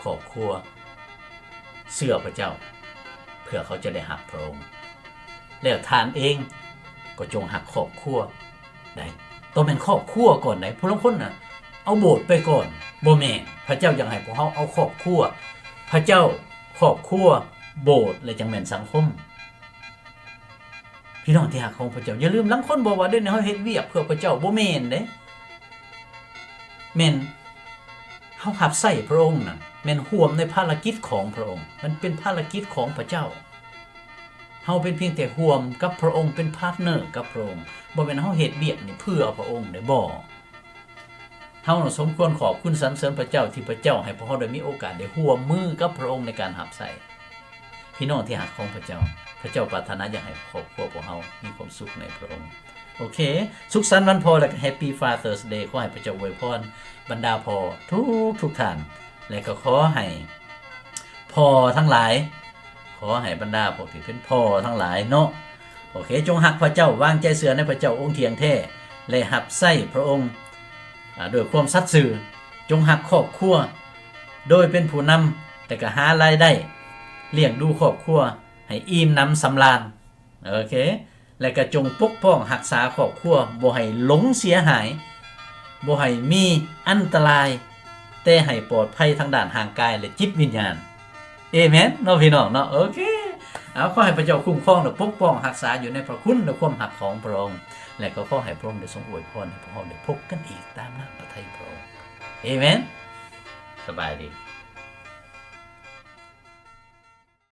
ຄອບຄົວເຊື່ອພະເຈົ້າ ເພື່ອເຂົາຈະໄດ້ຮັກພະອົງ. ແລ້ວທ່ານເອງກໍຈົ່ງຮັກຄອບຄົວ ໄດ້. ຕ້ອງແມ່ນຄອບຄົວກ່ອນໄດ໋. ຜູ້ລາງຄົນນະ ເອົາໂບດໄປກ່ອນ. ບໍ່ແມ່ນ. ພະເຈົ້າຢາກໃຫ້ພວກເຮົາເອົາຄອບຄົວ, ພະເຈົ້າ, ຄອບຄົວ, ໂບດ ແລະ ຈັ່ງແມ່ນສັງຄົມ. ພີ່ນ້ອງທີ່ຮັກຂອງພະເຈົ້າ, ຢ່າລືມ, ລາງຄົນບອກວ່າ ດຽວນີ້ເຮົາເຮັດວຽກເພື່ອພະເຈົ້າ. ບໍ່ແມ່ນເດ້. ແມ່ນເຮົາຮັບໃຊ້ພະອົງນັ້ນ ແມ່ນຮ່ວມໃນພາລະກິດຂອງພະອົງ. ມັນເປັນພາລະກິດຂອງພະເຈົ້າ. ເຮົາເປັນພຽງແຕ່ຮ່ວມກັບພະອົງ, ເປັນພາດເນີກັບພະອົງ. ບໍ່ແມ່ນເຮົາເຮັດວຽກນີ້ເພື່ອພະອົງເດ້, ບໍ່. ເຮົານະສົມຄວນຂອບຄຸນສັນເສີນພະເຈົ້າ ທີ່ພະເຈົ້າໃຫ້ພວກເຮົາໄດ້ມີໂອກາດໄດ້ຮ່ວມມືກັບພະອົງໃນການຮັບໃຊ້. ພີ່ນ້ອງທີ່ຮັກຂອງພະເຈົ້າ, ພະເຈົ້າປາດຖະໜາຢາກໃຫ້ຄອບຄົວພວກເຮົາມີຄວາມສຸກໃນພະອົງ. ໂອເຄ, ສຸກສັນວັນພໍ່ ແລະ ກໍ Happy Father's Day. ຂໍໃຫ້ພະເຈົ້າອວຍພອນບັນດາພໍ່ທຸກໆທ່ານ ແລະ ກໍຂໍໃຫ້ພໍ່ທັງຫຼາຍ, ຂໍໃຫ້ບັນດາພວກທີ່ເປັນພໍ່ທັງຫຼາຍເນາະ, ໂອເຄ, ຈົ່ງຮັກພະເຈົ້າ, ວາງໃຈເຊື່ອໃນພະເຈົ້າອົງທ່ຽງແທ້ ແລະ ຮັບໃຊ້ພະອົງ ອາ ດ້ວຍຄວາມສັດຊື່. ຈົ່ງຮັກຄອບຄົວໂດຍເປັນຜູ້ນຳ, ແຕ່ກໍຫາລາຍໄດ້ລ້ຽງດູຄອບຄົວໃຫ້ອີ່ມໜຳສຳລານ. ໂອເຄ, ແລະກໍຈົ່ງປົກປ້ອງຮັກສາຄອບຄົວ ບໍ່ໃຫ້ຫຼົງເສຍຫາຍ, ບໍ່ໃຫ້ມີອັນຕະລາຍ, ແຕ່ໃຫ້ປອດໄພທາງດ້ານຮ່າງກາຍ ແລະ ຈິດວິນຍານ. ເອເມນເນາະພີ່ນ້ອງເນາະ. ໂອເຄ ເອົາ ຂໍໃຫ້ພະເຈົ້າຄຸ້ມຄອງ ແລະ ປົກປ້ອງຮັກສາຢູ່ໃນພະຄຸນ ແລະ ຄວາມຮັກຂອງພະອົງ ແລະ ກໍຂໍໃຫ້ພະອົງໄດ້ຊົງອວຍພອນໃຫ້ພວກເຮົາໄດ້ພົບກັນອີກຕາມນ້ຳພະໄທພະອົງ. ເອເມນ. ສະບາຍດີ.